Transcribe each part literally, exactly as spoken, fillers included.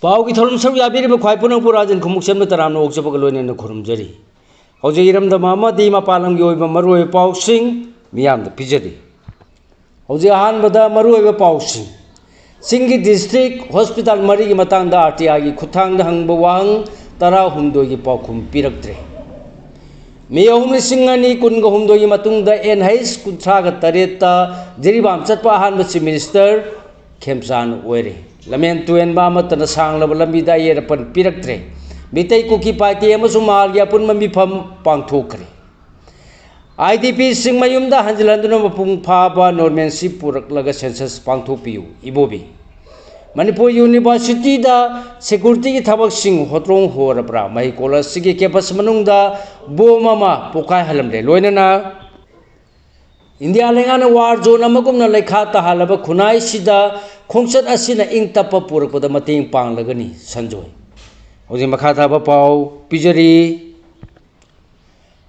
ꯄꯥꯎꯒꯤ ꯊꯧꯔꯝ ꯁꯔꯨꯛ ꯌꯥꯕꯤꯔꯤꯕ ꯈ꯭ꯋꯥꯏ ꯄꯨꯝꯅꯃꯛꯄꯨ ꯔꯥꯖꯦꯟ ꯈꯨꯃꯨꯛꯆꯝꯅ ꯇꯔꯥꯝꯅ ꯑꯣꯛꯆꯕꯒ ꯂꯣꯏꯅꯅ ꯈꯨꯔꯨꯝꯖꯔꯤ꯫ ꯍꯧꯖꯤꯛ ꯏꯔꯝꯗꯝ ꯑꯃꯗꯤ ꯃꯄꯥꯟ ꯂꯝꯒꯤ ꯑꯣꯏꯕ ꯃꯔꯨꯑꯣꯏꯕ ꯄꯥꯎꯁꯤꯡ ꯃꯤꯌꯥꯝꯗ ꯄꯤꯖꯔꯤ꯫ ꯍꯧꯖꯤꯛ ꯑꯍꯥꯟꯕꯗ ꯃꯔꯨꯑꯣꯏꯕ ꯄꯥꯎꯁꯤꯡ꯫ ꯆꯤꯡꯒꯤ district hospital ꯃꯔꯤꯒꯤ ꯃꯇꯥꯡꯗ RTIꯒꯤ ꯈꯨꯠꯊꯥꯡꯗ ꯍꯪꯕ ꯋꯥꯍꯪ ꯇꯔꯥꯍꯨꯝꯗꯣꯏꯒꯤ ꯄꯥꯎꯈꯨꯝ ꯄꯤꯔꯛꯇ꯭ꯔꯦ꯫ ꯃꯦ ꯑꯍꯨꯝ ꯂꯤꯁꯤꯡ ꯑꯅꯤ ꯀꯨꯟꯒ ꯍꯨꯝꯗꯣꯏꯒꯤ ꯃꯇꯨꯡꯗ NH ꯀꯨꯟꯊ꯭ꯔꯥꯒ ꯇꯔꯦꯠꯇ ꯖꯤꯔꯤꯕꯥꯝ ꯆꯠꯄ ꯑꯍꯥꯟꯕ Chief Minister ꯈꯦꯝꯆꯥꯟ ꯑꯣꯏꯔꯦ꯫ ꯂꯝꯍꯦꯟ ꯇꯨꯍꯦꯟꯕ ꯑꯃꯠꯇꯅ ꯁꯥꯡꯂꯕ ꯂꯝꯕꯤꯗ ꯑꯌꯦꯠ ꯑꯄꯟ ꯄꯤꯔꯛꯇ꯭ꯔꯦ꯫ ꯃꯤꯇꯩ ꯀꯨꯀꯤ ꯄꯥꯏꯇꯦ ꯑꯃꯁꯨꯡ ꯃꯍꯥꯜꯒꯤ ꯑꯄꯨꯟꯕ ꯃꯤꯐꯝ ꯄꯥꯡꯊꯣꯛꯈ꯭ꯔꯦ꯫ IDPꯁꯤꯡ ꯃꯌꯨꯝꯗ ꯍꯟꯖꯤꯜꯍꯟꯗꯨꯅ ꯃꯄꯨꯡ ꯐꯥꯕ normalcy ꯄꯨꯔꯛꯂꯒ census ꯄꯥꯡꯊꯣꯛꯄꯤꯌꯨ꯫ ꯏꯕꯣꯕꯤ꯫ ꯃꯅꯤꯄꯨꯔ Universityꯗ securityꯒꯤ ꯊꯕꯛꯁꯤꯡ ꯍꯣꯇ꯭ꯔꯣꯡ ꯍꯣꯔꯕ꯭ꯔꯥ? ꯃꯍꯩꯀꯣꯜ ꯑꯁꯤꯒꯤ campus ꯃꯅꯨꯡꯗ bomb ꯑꯃ ꯄꯣꯈꯥꯏꯍꯜꯂꯝꯂꯦ꯫ ꯂꯣꯏꯅꯅ ꯏꯟꯗꯤꯌꯥ ꯂꯩꯉꯥꯛꯅ war zone ꯑꯃꯒꯨꯝꯅ ꯂꯩꯈꯥ ꯇꯥꯍꯜꯂꯕ ꯈꯨꯟꯅꯥꯏꯁꯤꯗ ꯈꯣꯡꯆꯠ ꯑꯁꯤꯅ ꯏꯪ ꯇꯞꯄ ꯄꯨꯔꯛꯄꯗ ꯃꯇꯦꯡ ꯄꯥꯡꯂꯒꯅꯤ꯫ ꯁꯟꯖꯣꯏ꯫ ꯍꯧꯖꯤꯛ ꯃꯈꯥ ꯇꯥꯕ ꯄꯥꯎ ꯄꯤꯖꯔꯤ꯫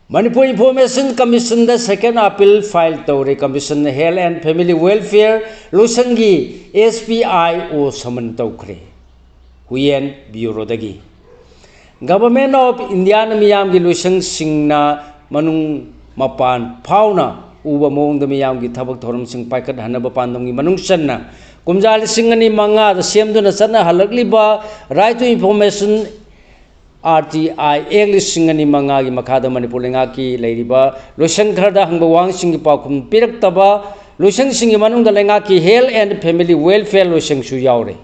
Manipur Information Commissionꯗ second appeal file ꯇꯧꯔꯦ꯫ Commissionꯅ Health and Family Welfare ꯂꯣꯏꯁꯪꯒꯤ SPIO summon ꯇꯧꯈ꯭ꯔꯦ꯫ ꯍꯨꯌꯦꯟ bureauꯗꯒꯤ꯫ Government of Indiaꯅ ꯃꯤꯌꯥꯝꯒꯤ ꯂꯣꯏꯁꯪꯁꯤꯡꯅ ꯃꯅꯨꯡ ꯃꯄꯥꯟ ꯐꯥꯎꯅ ꯎꯕ ꯃꯑꯣꯡꯗ ꯃꯤꯌꯥꯝꯒꯤ ꯊꯕꯛ ꯊꯧꯔꯝꯁꯤꯡ ꯄꯥꯏꯈꯠꯍꯟꯅꯕ ꯄꯥꯟꯗꯝꯒꯤ ꯃꯅꯨꯡ ꯆꯟꯅ ꯀꯨꯝꯖꯥ ꯂꯤꯁꯤꯡ ꯑꯅꯤ ꯃꯉꯥꯗ ꯁꯦꯝꯗꯨꯅ ꯆꯠꯅꯍꯜꯂꯛꯂꯤꯕ Right to Information, RTI Act ꯂꯤꯁꯤꯡ ꯑꯅꯤ ꯃꯉꯥꯒꯤ ꯃꯈꯥꯗ ꯃꯅꯤꯄꯨꯔ ꯂꯩꯉꯥꯛꯀꯤ ꯂꯩꯔꯤꯕ ꯂꯣꯏꯁꯪ ꯈꯔꯗ ꯍꯪꯕ ꯋꯥꯍꯪꯁꯤꯡꯒꯤ ꯄꯥꯎꯈꯨꯝ ꯄꯤꯔꯛꯇꯕ ꯂꯣꯏꯁꯪꯁꯤꯡꯒꯤ ꯃꯅꯨꯡꯗ ꯂꯩꯉꯥꯛꯀꯤ Health and Family Welfare ꯂꯣꯏꯁꯪꯁꯨ ꯌꯥꯎꯔꯤ꯫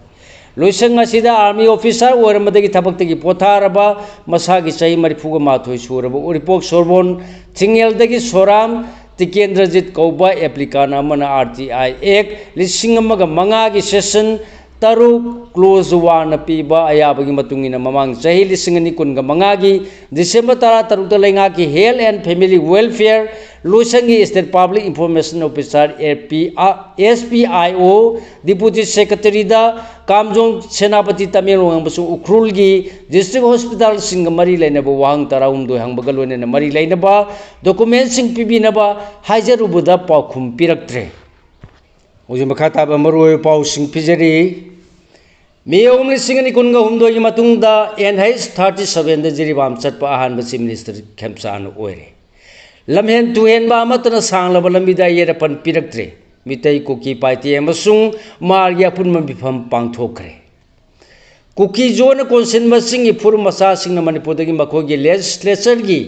ꯂꯣꯏꯁꯪ ꯑꯁꯤꯗ army officer ꯑꯣꯏꯔꯝꯕꯗꯒꯤ ꯊꯕꯛꯇꯒꯤ ꯄꯣꯊꯥꯔꯕ, ꯃꯁꯥꯒꯤ ꯆꯍꯤ ꯃꯔꯤꯐꯨꯒ ꯃꯥꯊꯣꯏ ꯁꯨꯔꯕ ꯎꯔꯤꯄꯣꯛ ꯁꯣꯔꯕꯣꯟ ꯊꯤꯡꯉꯦꯜꯗꯒꯤ ꯁꯣꯔꯥꯝ ꯇꯤꯀꯦꯟꯗ꯭ꯔꯖꯤꯠ ꯀꯧꯕ applicant ꯑꯃꯅ RTI Act ꯂꯤꯁꯤꯡ ꯑꯃꯒ ꯃꯉꯥꯒꯤ section ꯇꯔꯨꯛ clause one ꯅ ꯄꯤꯕ ꯑꯌꯥꯕꯒꯤ ꯃꯇꯨꯡ ꯏꯟꯅ ꯃꯃꯥꯡ ꯆꯍꯤ ꯂꯤꯁꯤꯡ ꯑꯅꯤ ꯀꯨꯟꯒ ꯃꯉꯥꯒꯤ December ꯇꯔꯥꯇꯔꯨꯛꯇ ꯂꯩꯉꯥꯛꯀꯤ Health and Family Welfare ꯂꯣꯏꯁꯪꯒꯤ State Public Information Officer, SPIO, Deputy Secretaryꯗ ꯀꯥꯝꯖꯣꯡ, ꯁꯦꯅꯥꯄꯇꯤ, ꯇꯃꯦꯡꯂꯣꯡ ꯑꯃꯁꯨꯡ ꯎꯈ꯭ꯔꯨꯜꯒꯤ district hospitalꯁꯤꯡꯒ ꯃꯔꯤ ꯂꯩꯅꯕ ꯋꯥꯍꯪ ꯇꯔꯥꯍꯨꯝꯗꯣꯏ ꯍꯪꯕꯒ ꯂꯣꯏꯅꯅ ꯃꯔꯤ ꯂꯩꯅꯕ documentꯁꯤꯡ ꯄꯤꯕꯤꯅꯕ ꯍꯥꯏꯖꯔꯨꯕꯗ ꯄꯥꯎꯈꯨꯝ ꯄꯤꯔꯛꯇ꯭ꯔꯦ꯫ ꯍꯧꯖꯤꯛ ꯃꯈꯥ ꯇꯥꯕ ꯃꯔꯨꯑꯣꯏꯕ ꯄꯥꯎꯁꯤꯡ ꯄꯤꯖꯔꯤ꯫ ꯃꯦ ꯑꯍꯨꯝ, ꯂꯤꯁꯤꯡ ꯑꯅꯤ ꯀꯨꯟꯒ ꯍꯨꯝꯗꯣꯏꯒꯤ ꯃꯇꯨꯡꯗ ꯑꯦꯟ ꯑꯩꯆ ꯊꯥꯔꯇꯤ ꯁꯚꯦꯟꯗ ꯖꯤꯔꯤꯕꯥꯝ ꯆꯠꯄ ꯑꯍꯥꯟꯕ ꯆꯤꯐ ꯃꯤꯅꯤꯁꯇꯔ ꯈꯦꯝꯆꯥꯟ ꯑꯣꯏꯔꯦ꯫ ꯂꯝꯍꯦꯟ ꯇꯨꯍꯦꯟꯕ ꯑꯃꯠꯇꯅ ꯁꯥꯡꯂꯕ ꯂꯝꯕꯤꯗ ꯑꯌꯦꯠ ꯑꯄꯟ ꯄꯤꯔꯛꯇ꯭ꯔꯦ꯫ ꯃꯤꯇꯩ, ꯀꯨꯀꯤ, ꯄꯥꯏꯇꯦ ꯑꯃꯁꯨꯡ ꯃꯥꯔꯒꯤ ꯑꯄꯨꯟꯕ ꯃꯤꯐꯝ ꯄꯥꯡꯊꯣꯛꯈ꯭ꯔꯦ꯫ ꯀꯨꯀꯤ ꯖꯣꯟꯅ ꯀꯣꯟꯁꯤꯟꯕ ꯆꯤꯡꯒꯤ ꯐꯨꯔꯨꯞ ꯃꯆꯥꯁꯤꯡꯅ ꯃꯅꯤꯄꯨꯔꯗꯒꯤ ꯃꯈꯣꯏꯒꯤ ꯂꯦꯖꯤꯁꯂꯦꯆꯔꯒꯤ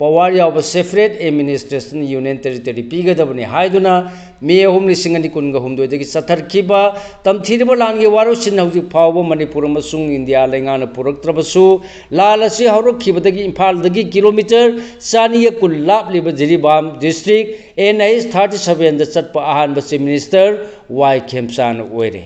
ꯄꯋꯥꯔ ꯌꯥꯎꯕ ꯁꯦꯄꯔꯦꯠ ꯑꯦꯗꯃꯤꯅꯤꯁꯇ꯭ꯔꯦꯁꯟ ꯌꯨꯅꯤꯌꯟ ꯇꯦꯔꯤꯇꯣꯔꯤ ꯄꯤꯒꯗꯕꯅꯤ ꯍꯥꯏꯗꯨꯅ ꯃꯦ ꯑꯍꯨꯝ, ꯂꯤꯁꯤꯡ ꯑꯅꯤ ꯀꯨꯟꯒ ꯍꯨꯝꯗꯣꯏꯗꯒꯤ ꯆꯠꯊꯔꯛꯈꯤꯕ ꯇꯝꯊꯤꯔꯕ ꯂꯥꯟꯒꯤ ꯋꯥꯔꯣꯏꯁꯤꯟ ꯍꯧꯖꯤꯛ ꯐꯥꯎꯕ ꯃꯅꯤꯄꯨꯔ ꯑꯃꯁꯨꯡ ꯏꯟꯗꯤꯌꯥ ꯂꯩꯉꯥꯛꯅ ꯄꯨꯔꯛꯇ꯭ꯔꯕꯁꯨ, ꯂꯥꯟ ꯑꯁꯤ ꯍꯧꯔꯛꯈꯤꯕꯗꯒꯤ ꯏꯝꯐꯥꯜꯗꯒꯤ ꯀꯤꯂꯣꯃꯤꯇꯔ ꯆꯅꯤꯒ ꯀꯨꯟ ꯂꯥꯞꯂꯤꯕ Jiribam district N H thirty ꯁꯚꯦꯟꯗ ꯆꯠꯄ ꯑꯍꯥꯟꯕ ꯆꯤꯐ ꯃꯤꯅꯤꯁꯇꯔ ꯋꯥꯏ ꯈꯦꯝꯆꯥꯟ ꯑꯣꯏꯔꯦ꯫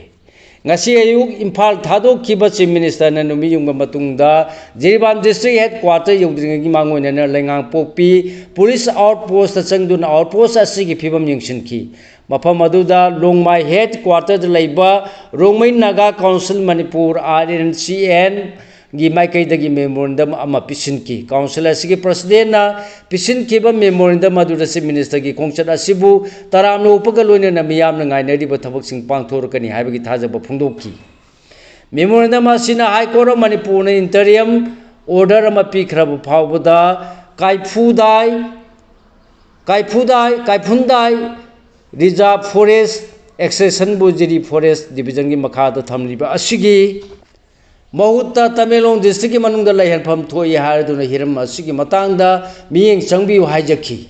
ꯉꯁꯤ ꯑꯌꯨꯛ ꯏꯝꯐꯥꯜ ꯊꯥꯗꯣꯛꯈꯤꯕ ꯆꯤꯐ ꯃꯤꯅꯤꯁꯇꯔꯅ ꯅꯨꯃꯤꯠ ꯌꯨꯡꯕ ꯃꯇꯨꯡꯗ ꯖꯤꯔꯤꯕꯥꯝ ꯗꯤꯁꯇ꯭ꯔꯤꯛ ꯍꯦꯗ ꯀ꯭ꯋꯥꯇꯔ ꯌꯧꯗ꯭ꯔꯤꯉꯩꯒꯤ ꯃꯥꯡꯑꯣꯏꯅꯅ ꯂꯩꯉꯥꯡꯄꯣꯛꯄꯤ ꯄꯨꯂꯤꯁ ꯑꯥꯎꯠ ꯄꯣꯁꯇ ꯆꯪꯗꯨꯅ ꯑꯥꯎꯠ ꯄꯣꯁ ꯑꯁꯤꯒꯤ ꯐꯤꯕꯝ ꯌꯦꯡꯁꯤꯟꯈꯤ꯫ ꯃꯐꯝ ꯑꯗꯨꯗ ꯂꯣꯡꯃꯥꯏ ꯍꯦꯗ ꯀ꯭ꯋꯥꯇꯔꯗ ꯂꯩꯕ Rongmei Naga council Manipur, R N C and, ꯒꯤ ꯃꯥꯏꯀꯩꯗꯒꯤ ꯃꯦꯃꯣꯔꯦꯟꯗꯝ ꯑꯃ ꯄꯤꯁꯤꯟꯈꯤ꯫ ꯀꯥꯎꯟꯁꯤꯜ ꯑꯁꯤꯒꯤ ꯄ꯭ꯔꯁꯤꯗꯦꯟꯅ ꯄꯤꯁꯤꯟꯈꯤꯕ ꯃꯦꯃꯣꯔꯦꯟꯗꯝ ꯑꯗꯨꯗ ꯆꯤꯐ ꯃꯤꯅꯤꯁꯇꯔꯒꯤ ꯈꯣꯡꯆꯠ ꯑꯁꯤꯕꯨ ꯇꯔꯥꯝꯅ ꯑꯣꯛꯄꯒ ꯂꯣꯏꯅꯅ ꯃꯤꯌꯥꯝꯅ ꯉꯥꯏꯅꯔꯤꯕ ꯊꯕꯛꯁꯤꯡ ꯄꯥꯡꯊꯣꯔꯛꯀꯅꯤ ꯍꯥꯏꯕꯒꯤ ꯊꯥꯖꯕ ꯐꯣꯡꯗꯣꯛꯈꯤ꯫ ꯃꯦꯃꯣꯔꯦꯟꯗꯝ ꯑꯁꯤꯅ ꯍꯥꯏ ꯀꯣꯔꯠ ꯑꯣꯐ ꯃꯅꯤꯄꯨꯔꯅ ꯏꯟꯇꯔꯤꯌꯝ ꯑꯣꯔꯗꯔ ꯑꯃ ꯄꯤꯈ꯭ꯔꯕ ꯐꯥꯎꯕꯗ ꯀꯥꯏꯐꯨꯗꯥꯏ, ꯀꯥꯏꯐꯨꯗꯥꯏ, ꯀꯥꯏꯐꯨꯟꯗꯥꯏ ꯔꯤꯖꯥꯔꯚ ꯐꯣꯔꯦꯁ ꯑꯦꯛꯁꯇꯦꯟꯁꯟꯕꯨ ꯖꯤꯔꯤ ꯐꯣꯔꯦꯁ ꯗꯤꯕꯤꯖꯟꯒꯤ ꯃꯈꯥꯗ ꯊꯝꯂꯤꯕ ꯑꯁꯤꯒꯤ ꯃꯍꯨꯠꯇ ꯇꯃꯦꯡꯂꯣꯡ ꯗꯤꯁꯇ꯭ꯔꯤꯛꯀꯤ ꯃꯅꯨꯡꯗ ꯂꯩꯍꯟꯐꯝ ꯊꯣꯛꯏ ꯍꯥꯏꯗꯨꯅ ꯍꯤꯔꯝ ꯑꯁꯤꯒꯤ ꯃꯇꯥꯡꯗ ꯃꯤꯠꯌꯦꯡ ꯆꯪꯕꯤꯌꯨ ꯍꯥꯏꯖꯈꯤ꯫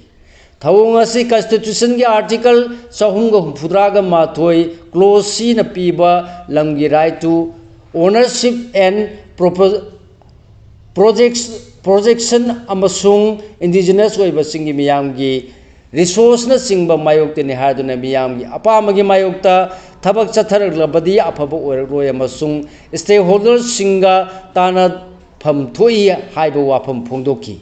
ꯊꯧꯑꯣꯡ ꯑꯁꯤ ꯀꯟꯁꯇꯤꯇ꯭ꯌꯨꯁꯟꯒꯤ ꯑꯥꯔꯇꯤꯀꯜ ꯆꯍꯨꯝꯒ ꯍꯨꯝꯐꯨꯇꯔꯥꯒ ꯃꯥꯊꯣꯏ, ꯀ꯭ꯂꯣꯖ ꯁꯤꯅ ꯄꯤꯕ ꯂꯝꯒꯤ right to ownership and propo-, projects-, protection ꯑꯃꯁꯨꯡ ꯏꯟꯗꯤꯖꯤꯅꯁ ꯑꯣꯏꯕꯁꯤꯡꯒꯤ ꯃꯤꯌꯥꯝꯒꯤ ꯔꯤꯁꯣꯔꯁꯅꯆꯤꯡꯕ ꯃꯥꯌꯣꯛꯇꯅꯤ ꯍꯥꯏꯗꯨꯅ ꯃꯤꯌꯥꯝꯒꯤ ꯑꯄꯥꯝꯕꯒꯤ ꯃꯥꯌꯣꯛꯇ ꯊꯕꯛ ꯆꯠꯊꯔꯛꯂꯕꯗꯤ ꯑꯐꯕ ꯑꯣꯏꯔꯛꯂꯣꯏ ꯑꯃꯁꯨꯡ ꯁ꯭ꯇꯦꯛꯍꯣꯜꯗꯔꯁꯤꯡꯒ ꯇꯥꯟꯅꯐꯝ ꯊꯣꯛꯏ ꯍꯥꯏꯕ ꯋꯥꯐꯝ ꯐꯣꯡꯗꯣꯛꯈꯤ꯫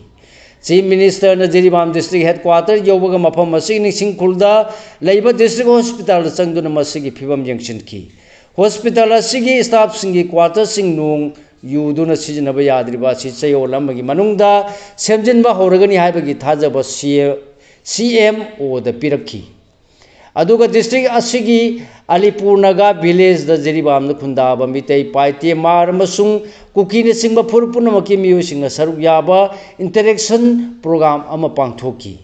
ꯆꯤꯐ ꯃꯤꯅꯤꯁꯇꯔꯅ ꯖꯤꯔꯤꯕꯥꯝ ꯗꯤꯁꯇ꯭ꯔꯤꯛ ꯍꯦꯗꯀ꯭ꯋꯥꯇꯔ ꯌꯧꯕꯒ ꯃꯐꯝ ꯑꯁꯤꯒꯤ ꯅꯤꯡꯁꯤꯡ ꯈꯨꯜꯗ ꯂꯩꯕ ꯗꯤꯁꯇ꯭ꯔꯤꯛ ꯍꯣꯁꯄꯤꯇꯥꯜꯗ ꯆꯪꯗꯨꯅ ꯃꯁꯤꯒꯤ ꯐꯤꯕꯝ ꯌꯦꯡꯁꯤꯟꯈꯤ꯫ ꯍꯣꯁꯄꯤꯇꯥꯜ ꯑꯁꯤꯒꯤ ꯁ꯭ꯇꯥꯐꯁꯤꯡꯒꯤ ꯀ꯭ꯋꯥꯇꯔꯁꯤꯡ ꯅꯣꯡ ꯌꯨꯗꯨꯅ ꯁꯤꯖꯤꯟꯅꯕ ꯌꯥꯗ꯭ꯔꯤꯕ ꯑꯁꯤ ꯆꯌꯣꯜ ꯑꯃꯒꯤ ꯃꯅꯨꯡꯗ ꯁꯦꯝꯖꯤꯟꯕ ꯍꯧꯔꯒꯅꯤ ꯍꯥꯏꯕꯒꯤ ꯊꯥꯖꯕ ꯁꯤ ꯑꯦꯝ ꯑꯣꯗ ꯄꯤꯔꯛꯈꯤ꯫ ꯑꯗꯨꯒ ꯗꯤꯁꯇ꯭ꯔꯤꯛ ꯑꯁꯤꯒꯤ ꯑꯂꯤꯄꯨꯔ ꯅꯥꯒꯥ ꯚꯤꯂꯦꯖꯗ ꯖꯤꯔꯤꯕꯥꯝꯗ ꯈꯨꯟꯗꯥꯕ ꯃꯤꯇꯩ, ꯄꯥꯏꯇꯦ, ꯃꯥꯔ ꯑꯃꯁꯨꯡ ꯀꯨꯀꯤꯅꯆꯤꯡꯕ ꯐꯨꯔꯨꯞ ꯄꯨꯝꯅꯃꯛꯀꯤ ꯃꯤꯑꯣꯏꯁꯤꯡꯅ ꯁꯔꯨꯛ ꯌꯥꯕ ꯏꯟꯇꯔꯦꯛꯁꯟ ꯄ꯭ꯔꯣꯒ꯭ꯔꯥꯝ ꯑꯃ ꯄꯥꯡꯊꯣꯛꯈꯤ꯫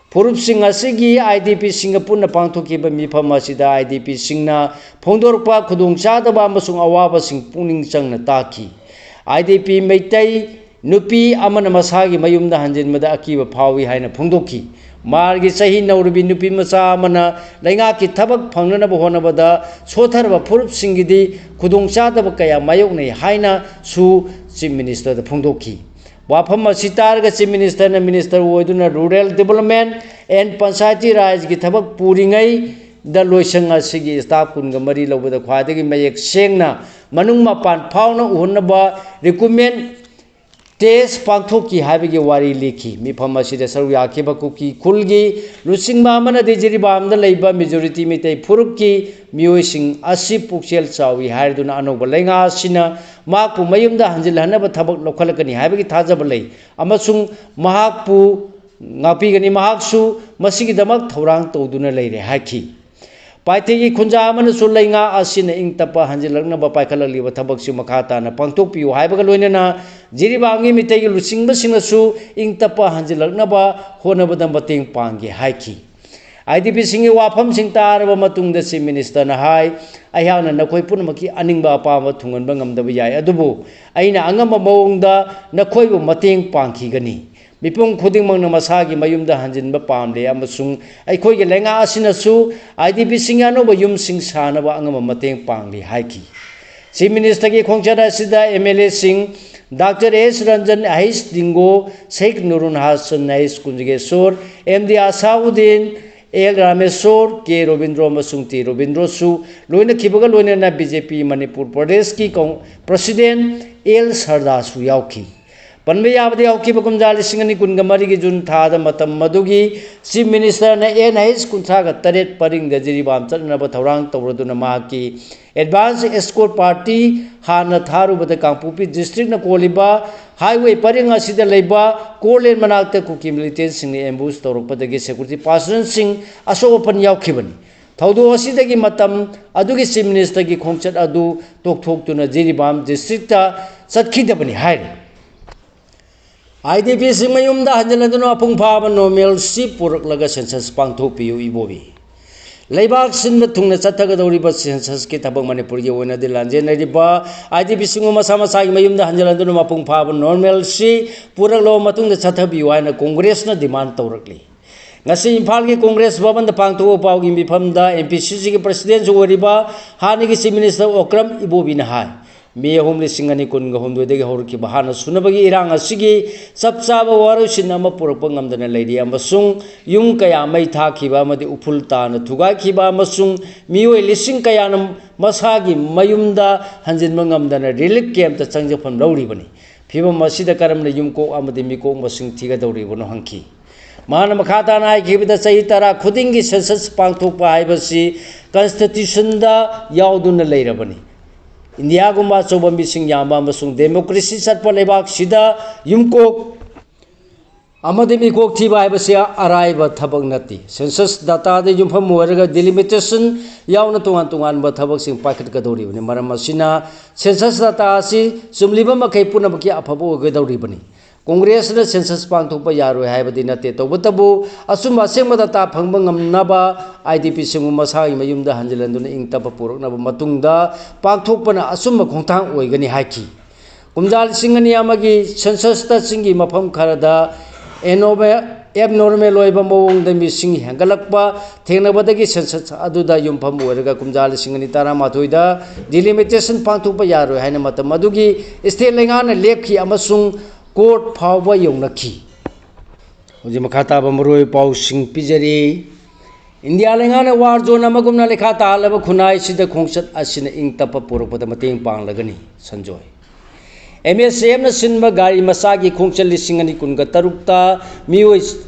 ꯐꯨꯔꯨꯞꯁꯤꯡ ꯑꯁꯤꯒꯤ IDPꯁꯤꯡꯒ ꯄꯨꯟꯅ ꯄꯥꯡꯊꯣꯛꯈꯤꯕ ꯃꯤꯐꯝ ꯑꯁꯤꯗ IDPꯁꯤꯡꯅ ꯐꯣꯡꯗꯣꯔꯛꯄ ꯈꯨꯗꯣꯡꯆꯥꯗꯕ ꯑꯃꯁꯨꯡ ꯑꯋꯥꯕꯁꯤꯡ ꯄꯨꯛꯅꯤꯡ ꯆꯪꯅ ꯇꯥꯈꯤ꯫ IDP ꯃꯩꯇꯩ ꯅꯨꯄꯤ ꯑꯃꯅ ꯃꯁꯥꯒꯤ ꯃꯌꯨꯝꯗ ꯍꯟꯖꯤꯟꯕꯗ ꯑꯀꯤꯕ ꯐꯥꯎꯏ ꯍꯥꯏꯅ ꯐꯣꯡꯗꯣꯛꯈꯤ꯫ ꯃꯥꯔꯒꯤ ꯆꯍꯤ ꯅꯧꯔꯤꯕꯤ ꯅꯨꯄꯤ ꯃꯆꯥ ꯑꯃꯅ ꯂꯩꯉꯥꯛꯀꯤ ꯊꯕꯛ ꯐꯪꯅꯅꯕ ꯍꯣꯠꯅꯕꯗ ꯁꯣꯠꯊꯔꯕ ꯐꯨꯔꯨꯞꯁꯤꯡꯒꯤꯗꯤ ꯈꯨꯗꯣꯡꯆꯥꯗꯕ ꯀꯌꯥ ꯃꯥꯌꯣꯛꯅꯩ ꯍꯥꯏꯅꯁꯨ ꯆꯤꯐ ꯃꯤꯅꯤꯁꯇꯔꯗ ꯐꯣꯡꯗꯣꯛꯈꯤ꯫ ꯋꯥꯐꯝ ꯑꯁꯤ ꯇꯥꯔꯒ ꯆꯤꯐ ꯃꯤꯅꯤꯁꯇꯔꯅ ꯃꯤꯅꯤꯁꯇꯔ ꯑꯣꯏꯗꯨꯅ ꯔꯨꯔꯦꯜ ꯗꯤꯕꯂꯞꯃꯦꯟ ꯑꯦꯟ ꯄꯟꯆꯥꯌꯇꯤ ꯔꯥꯖꯒꯤ ꯊꯕꯛ ꯄꯨꯔꯤꯉꯩꯗ ꯂꯣꯏꯁꯪ ꯑꯁꯤꯒꯤ ꯁ꯭ꯇꯥꯐ ꯀꯨꯟꯒ ꯃꯔꯤ ꯂꯧꯕꯗ ꯈ꯭ꯋꯥꯏꯗꯒꯤ ꯃꯌꯦꯛ ꯁꯦꯡꯅ ꯃꯅꯨꯡ ꯃꯄꯥꯟ ꯐꯥꯎꯅ ꯎꯍꯟꯅꯕ ꯔꯤꯀ꯭ꯔꯨꯠꯃꯦꯟ ꯇꯦꯁ ꯄꯥꯡꯊꯣꯛꯈꯤ ꯍꯥꯏꯕꯒꯤ ꯋꯥꯔꯤ ꯂꯤꯈꯤ꯫ ꯃꯤꯐꯝ ꯑꯁꯤꯗ ꯁꯔꯨꯛ ꯌꯥꯈꯤꯕ ꯀꯨꯀꯤ ꯈꯨꯜꯒꯤ ꯂꯨꯆꯤꯡꯕ ꯑꯃꯅꯗꯤ ꯖꯤꯔꯤꯕꯥꯝꯗ ꯂꯩꯕ ꯃꯦꯖꯣꯔꯤꯇꯤ ꯃꯤꯇꯩ ꯐꯨꯔꯨꯞꯀꯤ ꯃꯤꯑꯣꯏꯁꯤꯡ ꯑꯁꯤ ꯄꯨꯛꯆꯦꯜ ꯆꯥꯎꯏ ꯍꯥꯏꯔꯗꯨꯅ ꯑꯅꯧꯕ ꯂꯩꯉꯥꯛ ꯑꯁꯤꯅ ꯃꯍꯥꯛꯄꯨ ꯃꯌꯨꯝꯗ ꯍꯟꯖꯤꯜꯍꯟꯅꯕ ꯊꯕꯛ ꯂꯧꯈꯠꯂꯛꯀꯅꯤ ꯍꯥꯏꯕꯒꯤ ꯊꯥꯖꯕ ꯂꯩ ꯑꯃꯁꯨꯡ ꯃꯍꯥꯛꯄꯨ ꯉꯥꯛꯄꯤꯒꯅꯤ꯫ ꯃꯍꯥꯛꯁꯨ ꯃꯁꯤꯒꯤꯗꯃꯛ ꯊꯧꯔꯥꯡ ꯇꯧꯗꯨꯅ ꯂꯩꯔꯦ ꯍꯥꯏꯈꯤ꯫ ꯄꯥꯏꯊꯦꯒꯤ ꯈꯨꯟꯖꯥ ꯑꯃꯅꯁꯨ ꯂꯩꯉꯥꯛ ꯑꯁꯤꯅ ꯏꯪ ꯇꯞꯄ ꯍꯟꯖꯤꯜꯂꯛꯅꯕ ꯄꯥꯏꯈꯠꯂꯛꯂꯤꯕ ꯊꯕꯛꯁꯤ ꯃꯈꯥ ꯇꯥꯅ ꯄꯥꯡꯊꯣꯛꯄꯤꯌꯨ ꯍꯥꯏꯕꯒ ꯂꯣꯏꯅꯅ ꯖꯤꯔꯤꯕꯥꯝꯒꯤ ꯃꯤꯇꯩꯒꯤ ꯂꯨꯆꯤꯡꯕꯁꯤꯡꯅꯁꯨ ꯏꯪ ꯇꯞꯄ ꯍꯟꯖꯤꯜꯂꯛꯅꯕ ꯍꯣꯠꯅꯕꯗ ꯃꯇꯦꯡ ꯄꯥꯡꯒꯦ ꯍꯥꯏꯈꯤ꯫ IDPꯁꯤꯡꯒꯤ ꯋꯥꯐꯝꯁꯤꯡ ꯇꯥꯔꯕ ꯃꯇꯨꯡꯗ ꯆꯤꯐ ꯃꯤꯅꯤꯁꯇꯔꯅ ꯍꯥꯏ, "ꯑꯩꯍꯥꯛꯅ ꯅꯈꯣꯏ ꯄꯨꯝꯅꯃꯛꯀꯤ ꯑꯅꯤꯡꯕ ꯑꯄꯥꯝꯕ ꯊꯨꯡꯍꯟꯕ ꯉꯝꯗꯕ ꯌꯥꯏ, ꯑꯗꯨꯕꯨ ꯑꯩꯅ ꯑꯉꯝꯕ ꯃꯑꯣꯡꯗ ꯅꯈꯣꯏꯕꯨ ꯃꯇꯦꯡ ꯄꯥꯡꯈꯤꯒꯅꯤ꯫ ꯃꯤꯄꯨꯝ ꯈꯨꯗꯤꯡꯃꯛꯅ ꯃꯁꯥꯒꯤ ꯃꯌꯨꯝꯗ ꯍꯟꯖꯤꯟꯕ ꯄꯥꯝꯂꯤ ꯑꯃꯁꯨꯡ ꯑꯩꯈꯣꯏꯒꯤ ꯂꯩꯉꯥꯛ ꯑꯁꯤꯅꯁꯨ IDPꯁꯤꯡꯒꯤ ꯑꯅꯧꯕ ꯌꯨꯝꯁꯤꯡ ꯁꯥꯅꯕ ꯑꯉꯝꯕ ꯃꯇꯦꯡ ꯄꯥꯡꯂꯤ" ꯍꯥꯏꯈꯤ꯫ ꯆꯤꯐ ꯃꯤꯅꯤꯁꯇꯔꯒꯤ ꯈꯣꯡꯆꯠ ꯑꯁꯤꯗ MLAꯁꯤꯡ ꯗꯥꯛꯇꯔ ꯑꯦꯁ ꯔꯟꯖꯟ, ꯑꯍꯩꯁ ꯗꯤꯡꯒꯣ, ꯁꯦꯈ ꯅꯨꯔꯨꯟ ꯍꯥꯁꯟ, ꯑꯍꯩꯁ ꯀꯨꯟꯖꯒꯦꯁꯣꯔ, MD ꯑꯁꯥꯎꯗꯤꯟ, ꯑꯦꯜ ꯔꯥꯃꯦꯁꯣꯔ, ꯀꯦ ꯔꯣꯕꯤꯟꯗ꯭ꯔꯣ ꯑꯃꯁꯨꯡ ꯇꯤ ꯔꯣꯕꯤꯟꯗ꯭ꯔꯣꯁꯨ ꯂꯣꯏꯅꯈꯤꯕꯒ ꯂꯣꯏꯅꯅ BJP ꯃꯅꯤꯄꯨꯔ ꯄ꯭ꯔꯗꯦꯁꯀꯤ ꯀꯧ-, ꯄ꯭ꯔꯁꯤꯗꯦꯟ ꯑꯦꯜ ꯁꯔꯗꯥꯁꯨ ꯌꯥꯎꯈꯤ꯫ ꯄꯟꯕ ꯌꯥꯕꯗꯤ, ꯍꯧꯈꯤꯕ ꯀꯨꯝꯖꯥ ꯂꯤꯁꯤꯡ ꯑꯅꯤ ꯀꯨꯟꯒ ꯃꯔꯤꯒꯤ ꯖꯨꯟ ꯊꯥꯗ ꯃꯇꯝ ꯑꯗꯨꯒꯤ Chief Ministerꯅ N H ꯀꯨꯟꯊ꯭ꯔꯥꯒ ꯇꯔꯦꯠ ꯄꯔꯤꯡꯗ ꯖꯤꯔꯤꯕꯥꯝ ꯆꯠꯅꯅꯕ ꯊꯧꯔꯥꯡ ꯇꯧꯔꯗꯨꯅ ꯃꯍꯥꯛꯀꯤ advance escort party ꯍꯥꯟꯅ ꯊꯥꯔꯨꯕꯗ ꯀꯥꯡꯄꯣꯛꯄꯤ districtꯅ ꯀꯣꯜꯂꯤꯕ highway ꯄꯔꯤꯡ ꯑꯁꯤꯗ ꯂꯩꯕ ꯀꯣꯔꯂꯦꯟ ꯃꯅꯥꯛꯇ ꯀꯨꯀꯤ militantꯁꯤꯡꯅ ambush ꯇꯧꯔꯛꯄꯗꯒꯤ security personnelꯁꯤꯡ ꯑꯁꯣꯛ ꯑꯄꯟ ꯌꯥꯎꯈꯤꯕꯅꯤ꯫ ꯊꯧꯗꯣꯛ ꯑꯁꯤꯗꯒꯤ ꯃꯇꯝ ꯑꯗꯨꯒꯤ Chief Ministerꯒꯤ ꯈꯣꯡꯆꯠ ꯑꯗꯨ ꯇꯣꯛꯊꯣꯛꯇꯨꯅ ꯖꯤꯔꯤꯕꯥꯝ districtꯇ ꯆꯠꯈꯤꯗꯕꯅꯤ ꯍꯥꯏꯔꯤ꯫ IDPꯁꯤꯡ ꯃꯌꯨꯝꯗ ꯍꯟꯖꯤꯜꯍꯟꯗꯨꯅ ꯃꯄꯨꯡ ꯐꯥꯕ normalcy ꯄꯨꯔꯛꯂꯒ census ꯄꯥꯡꯊꯣꯛꯄꯤꯌꯨ꯫ ꯏꯕꯣꯕꯤ, ꯂꯩꯕꯥꯛ ꯁꯤꯟꯕ ꯊꯨꯡꯅ ꯆꯠꯊꯒꯗꯧꯔꯤꯕ censusꯀꯤ ꯊꯕꯛ ꯃꯅꯤꯄꯨꯔꯒꯤ ꯑꯣꯏꯅꯗꯤ ꯂꯥꯟꯖꯦꯟꯅꯔꯤꯕ IDPꯁꯤꯡꯕꯨ ꯃꯁꯥ ꯃꯁꯥꯒꯤ ꯃꯌꯨꯝꯗ ꯍꯟꯖꯤꯜꯍꯟꯗꯨꯅ ꯃꯄꯨꯡ ꯐꯥꯕ normalcy ꯄꯨꯔꯛꯂꯕ ꯃꯇꯨꯡꯗ ꯆꯠꯊꯕꯤꯌꯨ ꯍꯥꯏꯅ Congressꯅ demand ꯇꯧꯔꯛꯂꯤ꯫ ꯉꯁꯤ ꯏꯝꯐꯥꯜꯒꯤ Congress ꯚꯕꯟꯗ ꯄꯥꯡꯊꯣꯛꯄ ꯄꯥꯎꯒꯤ ꯃꯤꯐꯝꯗ MPCCꯒꯤ Presidentꯁꯨ ꯑꯣꯏꯔꯤꯕ ꯍꯥꯟꯅꯒꯤ Chief Minister ꯑꯣꯀ꯭ꯔꯝ ꯏꯕꯣꯕꯤꯅ ꯍꯥꯏ, May ꯑꯍꯨꯝ, ꯂꯤꯁꯤꯡ ꯑꯅꯤ ꯀꯨꯟꯒ ꯍꯨꯝꯗꯣꯏꯗꯒꯤ ꯍꯧꯔꯛꯈꯤꯕ ꯍꯥꯟꯅ ꯁꯨꯅꯕꯒꯤ ꯏꯔꯥꯡ ꯑꯁꯤꯒꯤ ꯆꯞ ꯆꯥꯕ ꯋꯥꯔꯣꯏꯁꯤꯟ ꯑꯃ ꯄꯨꯔꯛꯄ ꯉꯝꯗꯅ ꯂꯩꯔꯤ ꯑꯃꯁꯨꯡ ꯌꯨꯝ ꯀꯌꯥ ꯃꯩ ꯊꯥꯈꯤꯕ ꯑꯃꯗꯤ ꯎꯐꯨꯜ ꯇꯥꯅ ꯊꯨꯒꯥꯏꯈꯤꯕ ꯑꯃꯁꯨꯡ ꯃꯤꯑꯣꯏ ꯂꯤꯁꯤꯡ ꯀꯌꯥꯅ ꯃꯁꯥꯒꯤ ꯃꯌꯨꯝꯗ ꯍꯟꯖꯤꯟꯕ ꯉꯝꯗꯅ relief campꯇ ꯆꯪꯖꯐꯝ ꯂꯧꯔꯤꯕꯅꯤ꯫ ꯐꯤꯕꯝ ꯑꯁꯤꯗ ꯀꯔꯝꯅ ꯌꯨꯝꯀꯣꯛ ꯑꯃꯗꯤ ꯃꯤꯀꯣꯛ ꯃꯁꯤꯡ ꯊꯤꯒꯗꯧꯔꯤꯕꯅꯣ ꯍꯪꯈꯤ꯫ ꯃꯍꯥꯛꯅ ꯃꯈꯥ ꯇꯥꯅ ꯍꯥꯏꯈꯤꯕꯗ, ꯆꯍꯤ ꯇꯔꯥ ꯈꯨꯗꯤꯡꯒꯤ census ꯄꯥꯡꯊꯣꯛꯄ ꯍꯥꯏꯕꯁꯤ Constitutionꯗ ꯌꯥꯎꯗꯨꯅ ꯂꯩꯔꯕꯅꯤ꯫ ꯏꯟꯗꯤꯌꯥꯒꯨꯝꯕ ꯑꯆꯧꯕ ꯃꯤꯁꯤꯡ ꯌꯥꯝꯕ ꯑꯃꯁꯨꯡ democracy ꯆꯠꯄ ꯂꯩꯕꯥꯛꯁꯤꯗ ꯌꯨꯝꯀꯣꯛ ꯑꯃꯗꯤ ꯃꯤꯀꯣꯛ ꯊꯤꯕ ꯍꯥꯏꯕꯁꯤ ꯑꯔꯥꯏꯕ ꯊꯕꯛ ꯅꯠꯇꯦ꯫ Census dataꯗ ꯌꯨꯝꯐꯝ ꯑꯣꯏꯔꯒ delimitation ꯌꯥꯎꯅ ꯇꯣꯉꯥꯟ ꯇꯣꯉꯥꯟꯕ ꯊꯕꯛꯁꯤꯡ ꯄꯥꯏꯈꯠꯀꯗꯧꯔꯤꯕꯅꯤ꯫ ꯃꯔꯝ ꯑꯁꯤꯅ, census data ꯑꯁꯤ ꯆꯨꯝꯂꯤꯕ ꯃꯈꯩ ꯄꯨꯝꯅꯃꯛꯀꯤ ꯑꯐꯕ ꯑꯣꯏꯒꯗꯧꯔꯤꯕꯅꯤ꯫ Congressꯅ census ꯄꯥꯡꯊꯣꯛꯄ ꯌꯥꯔꯣꯏ ꯍꯥꯏꯕꯗꯤ ꯅꯠꯇꯦ, ꯇꯧꯕꯇꯕꯨ ꯑꯆꯨꯝꯕ ꯑꯁꯦꯡꯕ data ꯐꯪꯕ ꯉꯝꯅꯕ IDPꯁꯤꯡꯕꯨ ꯃꯁꯥꯒꯤ ꯃꯌꯨꯝꯗ ꯍꯟꯖꯤꯜꯍꯟꯗꯨꯅ ꯏꯪ ꯇꯞꯄ ꯄꯨꯔꯛꯅꯕ ꯃꯇꯨꯡꯗ ꯄꯥꯡꯊꯣꯛꯄꯅ ꯑꯆꯨꯝꯕ ꯈꯣꯡꯊꯥꯡ ꯑꯣꯏꯒꯅꯤ ꯍꯥꯏꯈꯤ꯫ ꯀꯨꯝꯖꯥ ꯂꯤꯁꯤꯡ ꯑꯅꯤ ꯑꯃꯒꯤ censusꯇ ꯆꯤꯡꯒꯤ ꯃꯐꯝ ꯈꯔꯗ ꯑꯦꯅꯣꯃꯦ-, abnormal ꯑꯣꯏꯕ ꯃꯑꯣꯡꯗ ꯃꯤꯁꯤꯡ ꯍꯦꯟꯒꯠꯂꯛꯄ ꯊꯦꯡꯅꯕꯗꯒꯤ census ꯑꯗꯨꯗ ꯌꯨꯝꯐꯝ ꯑꯣꯏꯔꯒ ꯀꯨꯝꯖꯥ ꯂꯤꯁꯤꯡ ꯑꯅꯤ ꯇꯔꯥꯃꯥꯊꯣꯏꯗ delimitation ꯄꯥꯡꯊꯣꯛꯄ ꯌꯥꯔꯣꯏ ꯍꯥꯏꯅ ꯃꯇꯝ ꯑꯗꯨꯒꯤ state ꯂꯩꯉꯥꯛꯅ ꯂꯦꯞꯈꯤ ꯑꯃꯁꯨꯡ court ꯐꯥꯎꯕ ꯌꯧꯅꯈꯤ꯫ ꯍꯧꯖꯤꯛ ꯃꯈꯥ ꯇꯥꯕ ꯃꯔꯨꯑꯣꯏꯕ ꯄꯥꯎꯁꯤꯡ ꯄꯤꯖꯔꯤ꯫ ꯏꯟꯗꯤꯌꯥ ꯂꯩꯉꯥꯛꯅ war zone ꯑꯃꯒꯨꯝꯅ ꯂꯩꯈꯥ ꯇꯥꯍꯜꯂꯕ ꯈꯨꯟꯅꯥꯏꯁꯤꯗ ꯈꯣꯡꯆꯠ ꯑꯁꯤꯅ ꯏꯪ ꯇꯞꯄ ꯄꯨꯔꯛꯄꯗ ꯃꯇꯦꯡ ꯄꯥꯡꯂꯒꯅꯤ꯫ ꯁꯟꯖꯣꯏ꯫ ꯑꯦꯝ ꯑꯦꯁ ꯑꯦꯝꯅ ꯁꯤꯟꯕ ꯒꯥꯔꯤ ꯃꯆꯥꯒꯤ ꯈꯣꯡꯆꯠ ꯂꯤꯁꯤꯡ ꯑꯅꯤ ꯀꯨꯟꯒ ꯇꯔꯨꯛꯇ ꯃꯤꯑꯣꯏ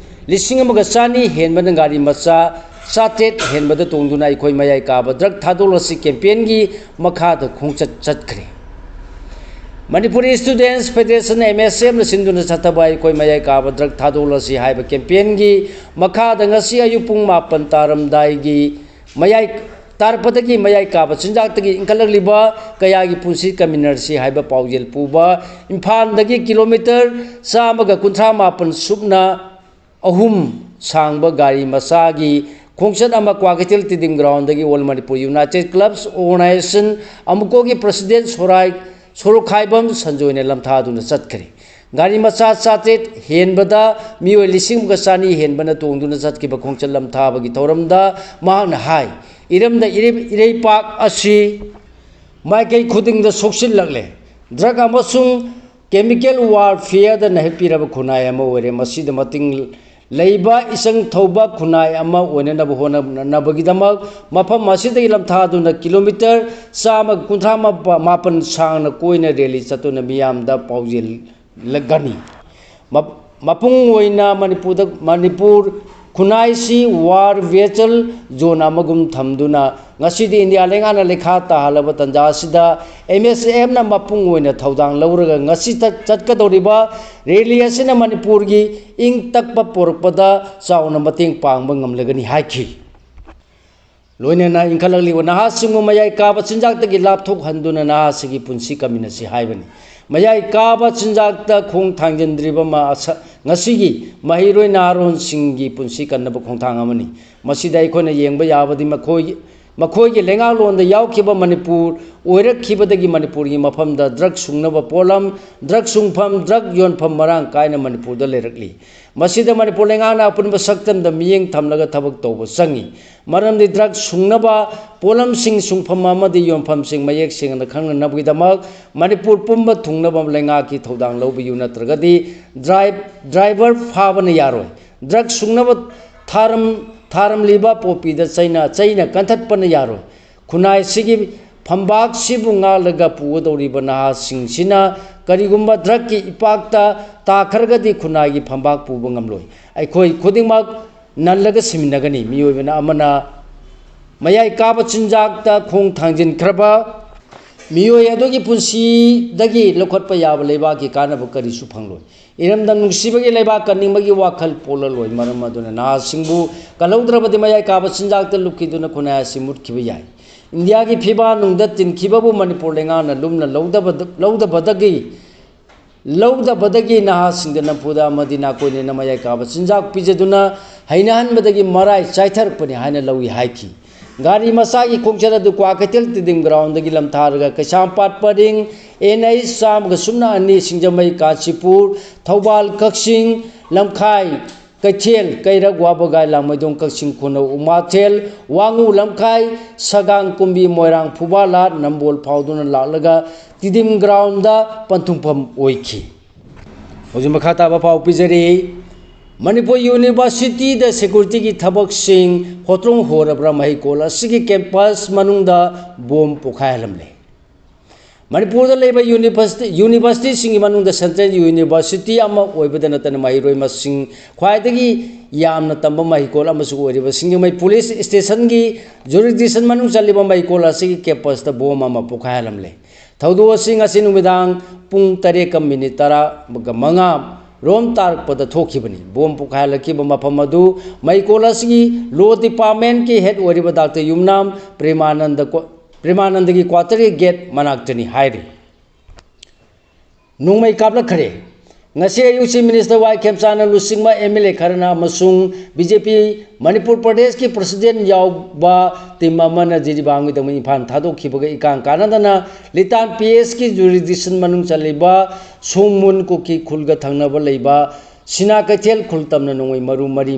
ꯂꯤꯁꯤꯡ ꯑꯃꯒ ꯆꯅꯤ ꯍꯦꯟꯕꯅ ꯒꯥꯔꯤ ꯃꯆꯥ ꯆꯥꯇ꯭ꯔꯦꯠ ꯍꯦꯟꯕꯗ ꯇꯣꯡꯗꯨꯅ ꯑꯩꯈꯣꯏ ꯃꯌꯥꯏ ꯀꯥꯕ ꯗ꯭ꯔꯒ ꯊꯥꯗꯣꯛꯂꯁꯤ ꯀꯦꯝꯄꯦꯟꯒꯤ ꯃꯈꯥꯗ ꯈꯣꯡꯆꯠ ꯆꯠꯈ꯭ꯔꯦ꯫ ꯃꯅꯤꯄꯨꯔꯤ ꯁ꯭ꯇꯨꯗꯦꯟꯠꯁ ꯐꯦꯗꯔꯦꯁꯟ, ꯑꯦꯝ ꯑꯦꯁ ꯑꯦꯝꯅ ꯁꯤꯟꯗꯨꯅ ꯆꯠꯊꯕ ꯑꯩꯈꯣꯏ ꯃꯌꯥꯏ ꯀꯥꯕ ꯗ꯭ꯔꯒ ꯊꯥꯗꯣꯛꯂꯁꯤ ꯍꯥꯏꯕ ꯀꯦꯝꯄꯦꯟꯒꯤ ꯃꯈꯥꯗ ꯉꯁꯤ ꯑꯌꯨꯛ ꯄꯨꯡ ꯃꯥꯄꯟ ꯇꯥꯔꯝꯗꯥꯏꯒꯤ ꯃꯌꯥꯏ ꯇꯥꯔꯛꯄꯗꯒꯤ ꯃꯌꯥꯏ ꯀꯥꯕ ꯆꯤꯟꯖꯥꯛꯇꯒꯤ ꯏꯟꯈꯠꯂꯛꯂꯤꯕ ꯀꯌꯥꯒꯤ ꯄꯨꯟꯁꯤ ꯀꯃꯤꯟꯅꯔꯁꯤ ꯍꯥꯏꯕ ꯄꯥꯎꯖꯦꯜ ꯄꯨꯕ ꯏꯝꯐꯥꯜꯗꯒꯤ ꯀꯤꯂꯣꯃꯤꯇꯔ ꯆꯥꯝꯃꯒ ꯀꯨꯟꯊ꯭ꯔꯥ ꯃꯥꯄꯟ ꯁꯨꯞꯅ ꯑꯍꯨꯝ ꯁꯥꯡꯕ ꯒꯥꯔꯤ ꯃꯆꯥꯒꯤ ꯈꯣꯡꯆꯠ ꯑꯃ ꯀ꯭ꯋꯥꯀꯩꯊꯦꯜ ꯇꯤꯗꯤꯝ ꯒ꯭ꯔꯥꯎꯟꯗꯒꯤ all Manipur united clubs organisation, ꯑꯃꯨꯀꯣꯒꯤ ꯄ꯭ꯔꯁꯤꯗꯦꯟꯠ ꯁꯣꯔꯥꯏ ꯁꯣꯔꯣꯛꯈꯥꯏꯕꯝ ꯁꯟꯖꯣꯏꯅ ꯂꯝꯊꯥꯗꯨꯅ ꯆꯠꯈ꯭ꯔꯦ꯫ ꯒꯥꯔꯤ ꯃꯆꯥ ꯆꯥꯇ꯭ꯔꯦꯠ ꯍꯦꯟꯕꯗ ꯃꯤꯑꯣꯏ ꯂꯤꯁꯤꯡ ꯑꯃꯒ ꯆꯅꯤ ꯍꯦꯟꯕꯅ ꯇꯣꯡꯗꯨꯅ ꯆꯠꯈꯤꯕ ꯈꯣꯡꯆꯠ ꯂꯝꯊꯥꯕꯒꯤ ꯊꯧꯔꯝꯗ ꯃꯍꯥꯛꯅ ꯍꯥꯏ, ꯏꯔꯝꯗ ꯏꯔꯩ-, ꯏꯔꯩꯄꯥꯛ ꯑꯁꯤ ꯃꯥꯏꯀꯩ ꯈꯨꯗꯤꯡꯗ ꯁꯣꯛꯆꯤꯜꯂꯛꯂꯦ꯫ ꯗ꯭ꯔꯒ ꯑꯃꯁꯨꯡ ꯀꯦꯃꯤꯀꯦꯜ ꯋꯥꯔꯐꯤꯌꯔꯗ ꯅꯩꯍꯠꯄꯤꯔꯕ ꯈꯨꯟꯅꯥꯏ ꯑꯃ ꯑꯣꯏꯔꯦ꯫ ꯃꯁꯤꯗ ꯃꯇꯤꯡ ꯂꯩꯕ ꯏꯆꯪ ꯊꯧꯕ ꯈꯨꯟꯅꯥꯏ ꯑꯃ ꯑꯣꯏꯅꯅꯕ ꯍꯣꯠꯅꯅꯕꯒꯤꯗꯃꯛ ꯃꯐꯝ ꯑꯁꯤꯗꯒꯤ ꯂꯝꯊꯥꯗꯨꯅ ꯀꯤꯂꯣꯃꯤꯇꯔ ꯆꯥꯝꯃ ꯀꯨꯟꯊ꯭ꯔꯥ ꯃꯥꯄꯟ ꯁꯥꯡꯅ ꯀꯣꯏꯅ ꯔꯦꯂꯤ ꯆꯠꯇꯨꯅ ꯃꯤꯌꯥꯝꯗ ꯄꯥꯎꯖꯦꯜꯂꯒꯅꯤ꯫ ꯃ-, ꯃꯄꯨꯡ ꯑꯣꯏꯅ ꯃꯅꯤꯄꯨꯔꯗ, ꯃꯅꯤꯄꯨꯔ ꯈꯨꯟꯅꯥꯏꯁꯤ ꯋꯥꯔ ꯚꯔꯆꯨꯋꯦꯜ ꯖꯣꯟ ꯑꯃꯒꯨꯝ ꯊꯝꯗꯨꯅ ꯉꯁꯤꯗꯤ ꯏꯟꯗꯤꯌꯥ ꯂꯩꯉꯥꯛꯅ ꯂꯩꯈꯥ ꯇꯥꯍꯜꯂꯕ ꯇꯥꯟꯖꯥ ꯑꯁꯤꯗ ꯑꯦꯝ ꯑꯦꯁ ꯑꯦꯝꯅ ꯃꯄꯨꯡ ꯑꯣꯏꯅ ꯊꯧꯗꯥꯡ ꯂꯧꯔꯒ ꯉꯁꯤ ꯆꯠ-, ꯆꯠꯀꯗꯧꯔꯤꯕ ꯔꯦꯂꯤ ꯑꯁꯤꯅ ꯃꯅꯤꯄꯨꯔꯒꯤ ꯏꯪ ꯇꯞꯄ ꯄꯣꯔꯛꯄꯗ ꯆꯥꯎꯅ ꯃꯇꯦꯡ ꯄꯥꯡꯕ ꯉꯝꯂꯒꯅꯤ ꯍꯥꯏꯈꯤ꯫ ꯂꯣꯏꯅꯅ ꯏꯟꯈꯠꯂꯛꯂꯤꯕ ꯅꯍꯥꯁꯤꯡꯕꯨ ꯃꯌꯥꯏ ꯀꯥꯕ ꯆꯤꯟꯖꯥꯛꯇꯒꯤ ꯂꯥꯞꯊꯣꯛꯍꯟꯗꯨꯅ ꯅꯍꯥꯁꯤꯒꯤ ꯄꯨꯟꯁꯤ ꯀꯃꯤꯟꯅꯁꯤ ꯍꯥꯏꯕꯅꯤ꯫ ꯃꯌꯥꯏ ꯀꯥꯕ ꯆꯤꯟꯖꯥꯛꯇ ꯈꯣꯡ ꯊꯥꯡꯖꯤꯟꯗ꯭ꯔꯤꯕ ꯃꯥ-, ꯑꯁ-, ꯉꯁꯤꯒꯤ ꯃꯍꯩꯔꯣꯏ ꯅꯍꯥꯔꯣꯟꯁꯤꯡꯒꯤ ꯄꯨꯟꯁꯤ ꯀꯟꯅꯕ ꯈꯣꯡꯊꯥꯡ ꯑꯃꯅꯤ꯫ ꯃꯁꯤꯗ ꯑꯩꯈꯣꯏꯅ ꯌꯦꯡꯕ ꯌꯥꯕꯗꯤ ꯃꯈꯣꯏꯒꯤ, ꯃꯈꯣꯏꯒꯤ ꯂꯩꯉꯥꯛꯂꯣꯟꯗ ꯌꯥꯎꯈꯤꯕ ꯃꯅꯤꯄꯨꯔ ꯑꯣꯏꯔꯛꯈꯤꯕꯗꯒꯤ ꯃꯅꯤꯄꯨꯔꯒꯤ ꯃꯐꯝꯗ ꯗ꯭ꯔꯒ ꯁꯨꯡꯅꯕ ꯄꯣꯠꯂꯝ, ꯗ꯭ꯔꯒ ꯁꯨꯡꯐꯝ, ꯗ꯭ꯔꯒ ꯌꯣꯟꯐꯝ ꯃꯔꯥꯡ ꯀꯥꯏꯅ ꯃꯅꯤꯄꯨꯔꯗ ꯂꯩꯔꯛꯂꯤ꯫ ꯃꯁꯤꯗ ꯃꯅꯤꯄꯨꯔ ꯂꯩꯉꯥꯛꯅ ꯑꯄꯨꯟꯕ ꯁꯛꯇꯝꯗ ꯃꯤꯠꯌꯦꯡ ꯊꯝꯂꯒ ꯊꯕꯛ ꯇꯧꯕ ꯆꯪꯏ꯫ ꯃꯔꯝꯗꯤ ꯗ꯭ꯔꯒ ꯁꯨꯡꯅꯕ ꯄꯣꯠꯂꯝꯁꯤꯡ ꯁꯨꯡꯐꯝ ꯑꯃꯗꯤ ꯌꯣꯟꯐꯝꯁꯤꯡ ꯃꯌꯦꯛ ꯁꯦꯡꯅ ꯈꯪꯅꯅꯕꯒꯤꯗꯃꯛ ꯃꯅꯤꯄꯨꯔ ꯄꯨꯝꯕ ꯊꯨꯡꯅꯕ ꯂꯩꯉꯥꯛꯀꯤ ꯊꯧꯗꯥꯡ ꯂꯧꯕꯤꯌꯨ, ꯅꯠꯇ꯭ꯔꯒꯗꯤ ꯗ꯭ꯔꯥꯏ-, ꯗ꯭ꯔꯥꯏꯚꯔ ꯐꯥꯕꯅ ꯌꯥꯔꯣꯏ꯫ ꯗ꯭ꯔꯒ ꯁꯨꯡꯅꯕ ꯊꯥꯔꯝ-, ꯊꯥꯔꯝꯂꯤꯕ ꯄꯣꯄꯤꯗ ꯆꯩꯅ, ꯆꯩꯅ ꯀꯟꯊꯠꯄꯅ ꯌꯥꯔꯣꯏ꯫ ꯈꯨꯟꯅꯥꯏꯁꯤꯒꯤ ꯐꯝꯕꯥꯛꯁꯤꯕꯨ ꯉꯥꯛꯂꯒ ꯄꯨꯒꯗꯧꯔꯤꯕ ꯅꯍꯥꯁꯤꯡꯁꯤꯅ ꯀꯔꯤꯒꯨꯝꯕ ꯗ꯭ꯔꯒꯀꯤ ꯏꯄꯥꯛꯇ ꯇꯥꯈ꯭ꯔꯒꯗꯤ ꯈꯨꯟꯅꯥꯏꯒꯤ ꯐꯝꯕꯥꯛ ꯄꯨꯕ ꯉꯝꯂꯣꯏ꯫ ꯑꯩꯈꯣꯏ ꯈꯨꯗꯤꯡꯃꯛ ꯅꯜꯂꯒ ꯁꯤꯃꯤꯟꯅꯒꯅꯤ꯫ ꯃꯤꯑꯣꯏꯕꯅ ꯑꯃꯅ ꯃꯌꯥꯏ ꯀꯥꯕ ꯆꯤꯟꯖꯥꯛꯇ ꯈꯣꯡ ꯊꯥꯡꯖꯤꯟꯈ꯭ꯔꯕ ꯃꯤꯑꯣꯏ ꯑꯗꯨꯒꯤ ꯄꯨꯟꯁꯤꯗꯒꯤ ꯂꯧꯈꯠꯄ ꯌꯥꯕ ꯂꯩꯕꯥꯛꯀꯤ ꯀꯥꯟꯅꯕ ꯀꯔꯤꯁꯨ ꯐꯪꯂꯣꯏ꯫ ꯏꯔꯝꯗꯝ ꯅꯨꯡꯁꯤꯕꯒꯤ ꯂꯩꯕꯥꯛ ꯀꯟꯅꯤꯡꯕꯒꯤ ꯋꯥꯈꯜ ꯄꯣꯛꯂꯂꯣꯏ꯫ ꯃꯔꯝ ꯑꯗꯨꯅ ꯅꯍꯥꯁꯤꯡꯕꯨ ꯀꯜꯍꯧꯗ꯭ꯔꯕꯗꯤ ꯃꯌꯥꯏ ꯀꯥꯕ ꯆꯤꯟꯖꯥꯛꯇ ꯂꯨꯞꯈꯤꯗꯨꯅ ꯈꯨꯟꯅꯥꯏ ꯑꯁꯤ ꯃꯨꯠꯈꯤꯕ ꯌꯥꯏ꯫ ꯏꯟꯗꯤꯌꯥꯒꯤ ꯐꯤꯕꯥ ꯅꯨꯡꯗ ꯇꯤꯟꯈꯤꯕꯕꯨ ꯃꯅꯤꯄꯨꯔ ꯂꯩꯉꯥꯛꯅ ꯂꯨꯝꯅ ꯂꯧꯗꯕꯗ-, ꯂꯧꯗꯕꯗꯒꯤ, ꯂꯧꯗꯕꯗꯒꯤ ꯅꯍꯥꯁꯤꯡꯗ ꯅꯝꯐꯨꯗ ꯑꯃꯗꯤ ꯅꯥꯀꯣꯏꯅꯅ ꯃꯌꯥꯏ ꯀꯥꯕ ꯆꯤꯟꯖꯥꯛ ꯄꯤꯖꯗꯨꯅ ꯍꯩꯅꯍꯟꯕꯗꯒꯤ ꯃꯔꯥꯏ ꯆꯥꯏꯊꯔꯛꯄꯅꯤ ꯍꯥꯏꯅ ꯂꯧꯏ ꯍꯥꯏꯈꯤ꯫ ꯒꯥꯔꯤ ꯃꯆꯥꯒꯤ ꯈꯣꯡꯆꯠ ꯑꯗꯨ ꯀ꯭ꯋꯥꯀꯩꯊꯦꯜ ꯇꯤꯗꯤꯝ ꯒ꯭ꯔꯥꯎꯟꯗꯒꯤ ꯂꯝꯊꯥꯔꯒ ꯀꯩꯁꯥꯝꯄꯥꯠ ꯄꯔꯤꯡ, ꯑꯦꯟ ꯑꯩꯆ ꯆꯥꯝꯃꯒ ꯁꯨꯞꯅ ꯑꯅꯤ, ꯁꯤꯡꯖꯃꯩ, ꯀꯥꯟꯆꯤꯄꯨꯔ, ꯊꯧꯕꯥꯜ, ꯀꯛꯆꯤꯡ, ꯂꯝꯈꯥꯏ, ꯀꯩꯊꯦꯜ, ꯀꯩꯔꯛ, ꯋꯥꯕꯒꯥꯏ, ꯂꯥꯡꯃꯩꯗꯣꯡ, ꯀꯛꯆꯤꯡ ꯈꯨꯅꯧ, ꯎꯃꯥꯊꯦꯜ, ꯋꯥꯉꯨ, ꯂꯝꯈꯥꯏ, ꯁꯒꯥꯡ, ꯀꯨꯝꯕꯤ, ꯃꯣꯏꯔꯥꯡ, ꯐꯨꯕꯥꯂꯥ, ꯅꯝꯕꯣꯜ ꯐꯥꯎꯗꯨꯅ ꯂꯥꯛꯂꯒ ꯇꯤꯗꯤꯝ ꯒ꯭ꯔꯥꯎꯟꯗ ꯄꯟꯊꯨꯡꯐꯝ ꯑꯣꯏꯈꯤ꯫ ꯍꯧꯖꯤꯛ ꯃꯈꯥ ꯇꯥꯕ ꯄꯥꯎ ꯄꯤꯖꯔꯤ꯫ ꯃꯅꯤꯄꯨꯔ ꯌꯨꯅꯤꯚꯔꯁꯤꯇꯤꯗ ꯁꯦꯀ꯭ꯌꯨꯔꯤꯇꯤꯒꯤ ꯊꯕꯛꯁꯤꯡ ꯍꯣꯇ꯭ꯔꯨꯝ ꯍꯣꯔꯕ꯭ꯔꯥ? ꯃꯍꯩꯀꯣꯜ ꯑꯁꯤꯒꯤ ꯀꯦꯝꯄꯁ ꯃꯅꯨꯡꯗ ꯕꯣꯝ ꯄꯣꯈꯥꯏꯍꯜꯂꯝꯂꯦ꯫ ꯃꯅꯤꯄꯨꯔꯗ ꯂꯩꯕ ꯌꯨꯅꯤꯚꯔꯁꯤꯇꯤ, ꯌꯨꯅꯤꯚꯔꯁꯤꯇꯤꯁꯤꯡꯒꯤ ꯃꯅꯨꯡꯗ ꯁꯦꯟꯇ꯭ꯔꯦꯜ ꯌꯨꯅꯤꯚꯔꯁꯤꯇꯤ ꯑꯃ ꯑꯣꯏꯕꯗ ꯅꯠꯇꯅ ꯃꯍꯩꯔꯣꯏ ꯃꯁꯤꯡ ꯈ꯭ꯋꯥꯏꯗꯒꯤ ꯌꯥꯝꯅ ꯇꯝꯕ ꯃꯍꯩꯀꯣꯜ ꯑꯃꯁꯨ ꯑꯣꯏꯔꯤꯕ ꯁꯤꯡꯖꯃꯩ ꯄꯨꯂꯤꯁ ꯁ꯭ꯇꯦꯁꯟꯒꯤ ꯖꯨꯔꯤꯗꯤꯛꯁꯟ ꯃꯅꯨꯡ ꯆꯜꯂꯤꯕ ꯃꯍꯩꯀꯣꯜ ꯑꯁꯤꯒꯤ ꯀꯦꯝꯄꯁꯇ ꯕꯣꯝ ꯑꯃ ꯄꯣꯈꯥꯏꯍꯜꯂꯝꯂꯦ꯫ ꯊꯧꯗꯣꯛ ꯑꯁꯤ ꯉꯁꯤ ꯅꯨꯃꯤꯗꯥꯡ ꯄꯨꯡ ꯇꯔꯦꯠꯀ ꯃꯤꯅꯤꯠ ꯇꯔꯥꯒ ꯃꯉꯥ ꯔꯣꯝ ꯇꯥꯔꯛꯄꯗ ꯊꯣꯛꯈꯤꯕꯅꯤ꯫ ꯕꯣꯝ ꯄꯣꯈꯥꯏꯍꯜꯂꯛꯈꯤꯕ ꯃꯐꯝ ꯑꯗꯨ ꯃꯍꯩꯀꯣꯜ ꯑꯁꯤꯒꯤ ꯂꯣ ꯗꯤꯄꯥꯔꯠꯃꯦꯟꯀꯤ ꯍꯦꯗ ꯑꯣꯏꯔꯤꯕ ꯗꯥꯛꯇꯔ ꯌꯨꯝꯅꯥꯝ ꯄ꯭ꯔꯦꯃꯥꯅꯟꯗ ꯀꯣ-, ꯄ꯭ꯔꯦꯃꯥꯅꯟꯗꯒꯤ ꯀ꯭ꯋꯥꯇꯔꯒꯤ ꯒꯦꯠ ꯃꯅꯥꯛꯇꯅꯤ ꯍꯥꯏꯔꯤ꯫ ꯅꯣꯡꯃꯩ ꯀꯥꯞꯂꯛꯈ꯭ꯔꯦ꯫ ꯉꯁꯤ ꯑꯌꯨꯛ ꯆꯤꯐ ꯃꯤꯅꯤꯁꯇꯔ ꯋꯥꯏ ꯈꯦꯝꯆꯥꯟꯅ ꯂꯨꯆꯤꯡꯕ ꯑꯦꯝ ꯑꯦꯜ ꯑꯦ ꯈꯔꯅ ꯑꯃꯁꯨꯡ ꯕꯤ ꯖꯦ ꯄꯤ ꯃꯅꯤꯄꯨꯔ ꯄ꯭ꯔꯗꯦꯁꯀꯤ ꯄ꯭ꯔꯁꯤꯗꯦꯟ ꯌꯥꯎꯕ ꯇꯤꯝ ꯑꯃꯅ ꯖꯤꯔꯤꯕꯥꯝꯒꯤꯗꯃꯛ ꯏꯝꯐꯥꯜ ꯊꯥꯗꯣꯛꯈꯤꯕꯒ ꯏꯀꯥꯟ ꯀꯥꯟꯅꯗꯅ ꯂꯤꯇꯥꯟ ꯄꯤ ꯑꯦꯁꯀꯤ ꯖꯨꯔꯤꯗꯤꯛꯁꯟ ꯃꯅꯨꯡ ꯆꯜꯂꯤꯕ ꯁꯣꯡꯃꯨꯟ ꯀꯨꯀꯤ ꯈꯨꯜꯒ ꯊꯪꯅꯕ ꯂꯩꯕ ꯁꯤꯅꯥ ꯀꯩꯊꯦꯜ ꯈꯨꯜ ꯇꯝꯅ ꯅꯣꯡꯃꯩ ꯃꯔꯨ ꯃꯔꯤ,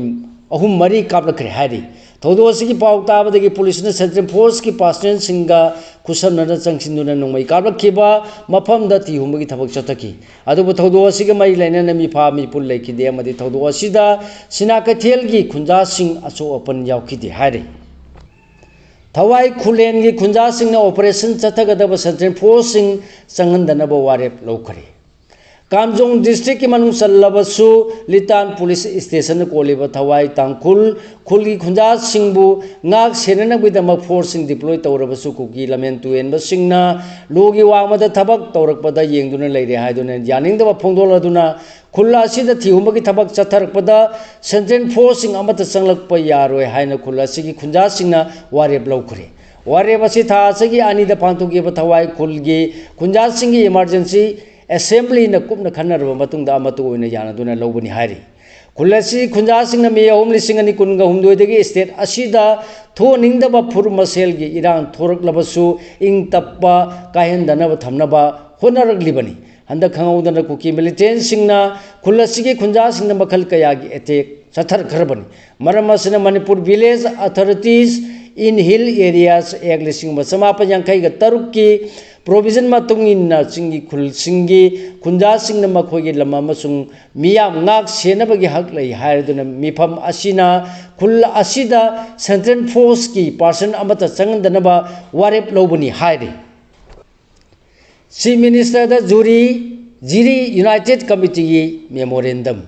ꯑꯍꯨꯝ ꯃꯔꯤ ꯀꯥꯞꯂꯛꯈ꯭ꯔꯦ ꯍꯥꯏꯔꯤ꯫ ꯊꯧꯗꯣꯛ ꯑꯁꯤꯒꯤ ꯄꯥꯎ ꯇꯥꯕꯗꯒꯤ ꯄꯨꯂꯤꯁꯅ ꯁꯦꯟꯇ꯭ꯔꯦꯜ ꯐꯣꯔꯁꯀꯤ ꯄꯥꯔꯁꯅꯦꯜꯁꯤꯡꯒ ꯈꯨꯠꯁꯝꯅꯅ ꯆꯪꯁꯤꯟꯗꯨꯅ ꯅꯣꯡꯃꯩ ꯀꯥꯞꯂꯛꯈꯤꯕ ꯃꯐꯝꯗ ꯊꯤ ꯍꯨꯝꯕꯒꯤ ꯊꯕꯛ ꯆꯠꯊꯈꯤ꯫ ꯑꯗꯨꯕꯨ ꯊꯧꯗꯣꯛ ꯑꯁꯤꯒ ꯃꯔꯤ ꯂꯩꯅꯅ ꯃꯤꯐꯥ ꯃꯤꯄꯨꯜ ꯂꯩꯈꯤꯗꯦ ꯑꯃꯗꯤ ꯊꯧꯗꯣꯛ ꯑꯁꯤꯗ ꯁꯤꯅꯥ ꯀꯩꯊꯦꯜꯒꯤ ꯈꯨꯟꯖꯥꯁꯤꯡ ꯑꯁꯣꯛ ꯑꯄꯟ ꯌꯥꯎꯈꯤꯗꯦ ꯍꯥꯏꯔꯤ꯫ ꯊꯋꯥꯏ ꯈꯨꯂꯦꯟꯒꯤ ꯈꯨꯟꯖꯥꯁꯤꯡꯅ operation ꯆꯠꯊꯒꯗꯕ central forceꯁꯤꯡ ꯆꯪꯍꯟꯗꯅꯕ ꯋꯥꯔꯦꯞ ꯂꯧꯈ꯭ꯔꯦ꯫ ꯀꯥꯝꯖꯣꯡ districtꯀꯤ ꯃꯅꯨꯡ ꯆꯜꯂꯕꯁꯨ ꯂꯤꯇꯥꯟ police stationꯅ ꯀꯣꯜꯂꯤꯕ ꯊꯋꯥꯏ ꯇꯥꯡꯈꯨꯜ ꯈꯨꯜꯒꯤ ꯈꯨꯟꯖꯥꯁꯤꯡꯕꯨ ꯉꯥꯛ ꯁꯦꯟꯅꯅꯕꯒꯤꯗꯃꯛ forceꯁꯤꯡ deploy ꯇꯧꯔꯕꯁꯨ ꯀꯨꯀꯤ ꯂꯝꯍꯦꯟ ꯇꯨꯍꯦꯟꯕꯁꯤꯡꯅ ꯂꯣꯒꯤ ꯋꯥꯡꯃꯗ ꯊꯕꯛ ꯇꯧꯔꯛꯄꯗ ꯌꯦꯡꯗꯨꯅ ꯂꯩꯔꯦ ꯍꯥꯏꯗꯨꯅ ꯌꯥꯅꯤꯡꯗꯕ ꯐꯣꯡꯗꯣꯛꯂꯗꯨꯅ ꯈꯨꯜ ꯑꯁꯤꯗ ꯊꯤꯍꯨꯝꯕꯒꯤ ꯊꯕꯛ ꯆꯠꯊꯔꯛꯄꯗ central forceꯁꯤꯡ ꯑꯃꯠꯇ ꯆꯪꯂꯛꯄ ꯌꯥꯔꯣꯏ ꯍꯥꯏꯅ ꯈꯨꯜ ꯑꯁꯤꯒꯤ ꯈꯨꯟꯖꯥꯁꯤꯡꯅ ꯋꯥꯔꯦꯞ ꯂꯧꯈ꯭ꯔꯦ꯫ ꯋꯥꯔꯦꯞ ꯑꯁꯤ ꯊꯥ ꯑꯁꯤꯒꯤ ꯑꯅꯤꯗ ꯄꯥꯡꯊꯣꯛꯈꯤꯕ ꯊꯋꯥꯏ ꯈꯨꯜꯒꯤ ꯈꯨꯟꯖꯥꯁꯤꯡꯒꯤ emergency assemblyꯅ ꯀꯨꯞꯅ ꯈꯟꯅꯔꯕ ꯃꯇꯨꯡꯗ ꯑꯃꯠꯇ ꯑꯣꯏꯅ ꯌꯥꯅꯗꯨꯅ ꯂꯧꯕꯅꯤ ꯍꯥꯏꯔꯤ꯫ ꯈꯨꯜ ꯑꯁꯤ ꯈꯨꯟꯖꯥꯁꯤꯡꯅ ꯃꯦ ꯑꯍꯨꯝ ꯂꯤꯁꯤꯡ ꯑꯅꯤ ꯀꯨꯟꯒ ꯍꯨꯝꯗꯣꯏꯗꯒꯤ state ꯑꯁꯤꯗ ꯊꯣꯛꯍꯟꯅꯤꯡꯗꯕ ꯐꯨꯔꯨꯞ ꯃꯁꯦꯜꯒꯤ ꯏꯔꯥꯡ ꯊꯣꯔꯛꯂꯕꯁꯨ ꯏꯪ ꯇꯞꯄ ꯀꯥꯏꯍꯟꯗꯅꯕ ꯊꯝꯅꯕ ꯍꯣꯠꯅꯔꯛꯂꯤꯕꯅꯤ꯫ ꯍꯟꯗꯛ ꯈꯪꯍꯧꯗꯅ ꯀꯨꯀꯤ militantꯁꯤꯡꯅ ꯈꯨꯜ ꯑꯁꯤꯒꯤ ꯈꯨꯟꯖꯥꯁꯤꯡꯗ ꯃꯈꯜ ꯀꯌꯥꯒꯤ attack ꯆꯠꯊꯔꯛꯈ꯭ꯔꯕꯅꯤ꯫ ꯃꯔꯝ ꯑꯁꯤꯅ Manipur Village Authorities in Hill Areas Act ꯂꯤꯁꯤꯡ ꯑꯃ ꯆꯃꯥꯄꯟ ꯌꯥꯡꯈꯩꯒ ꯇꯔꯨꯛꯀꯤ provision ꯃꯇꯨꯡ ꯏꯟꯅ ꯆꯤꯡꯒꯤ ꯈꯨꯜꯁꯤꯡꯒꯤ ꯈꯨꯟꯖꯥꯁꯤꯡꯅ ꯃꯈꯣꯏꯒꯤ ꯂꯝ ꯑꯃꯁꯨꯡ ꯃꯤꯌꯥꯝ ꯉꯥꯛ ꯁꯦꯟꯅꯕꯒꯤ ꯍꯛ ꯂꯩ ꯍꯥꯏꯔꯗꯨꯅ ꯃꯤꯐꯝ ꯑꯁꯤꯅ ꯈꯨꯜ ꯑꯁꯤꯗ central forceꯀꯤ person ꯑꯃꯠꯇ ꯆꯪꯍꯟꯗꯅꯕ ꯋꯥꯔꯦꯞ ꯂꯧꯕꯅꯤ ꯍꯥꯏꯔꯤ꯫ Chief Ministerꯗ ꯖꯨꯔꯤ, ꯖꯤꯔꯤ United Committeeꯒꯤ memorandum꯫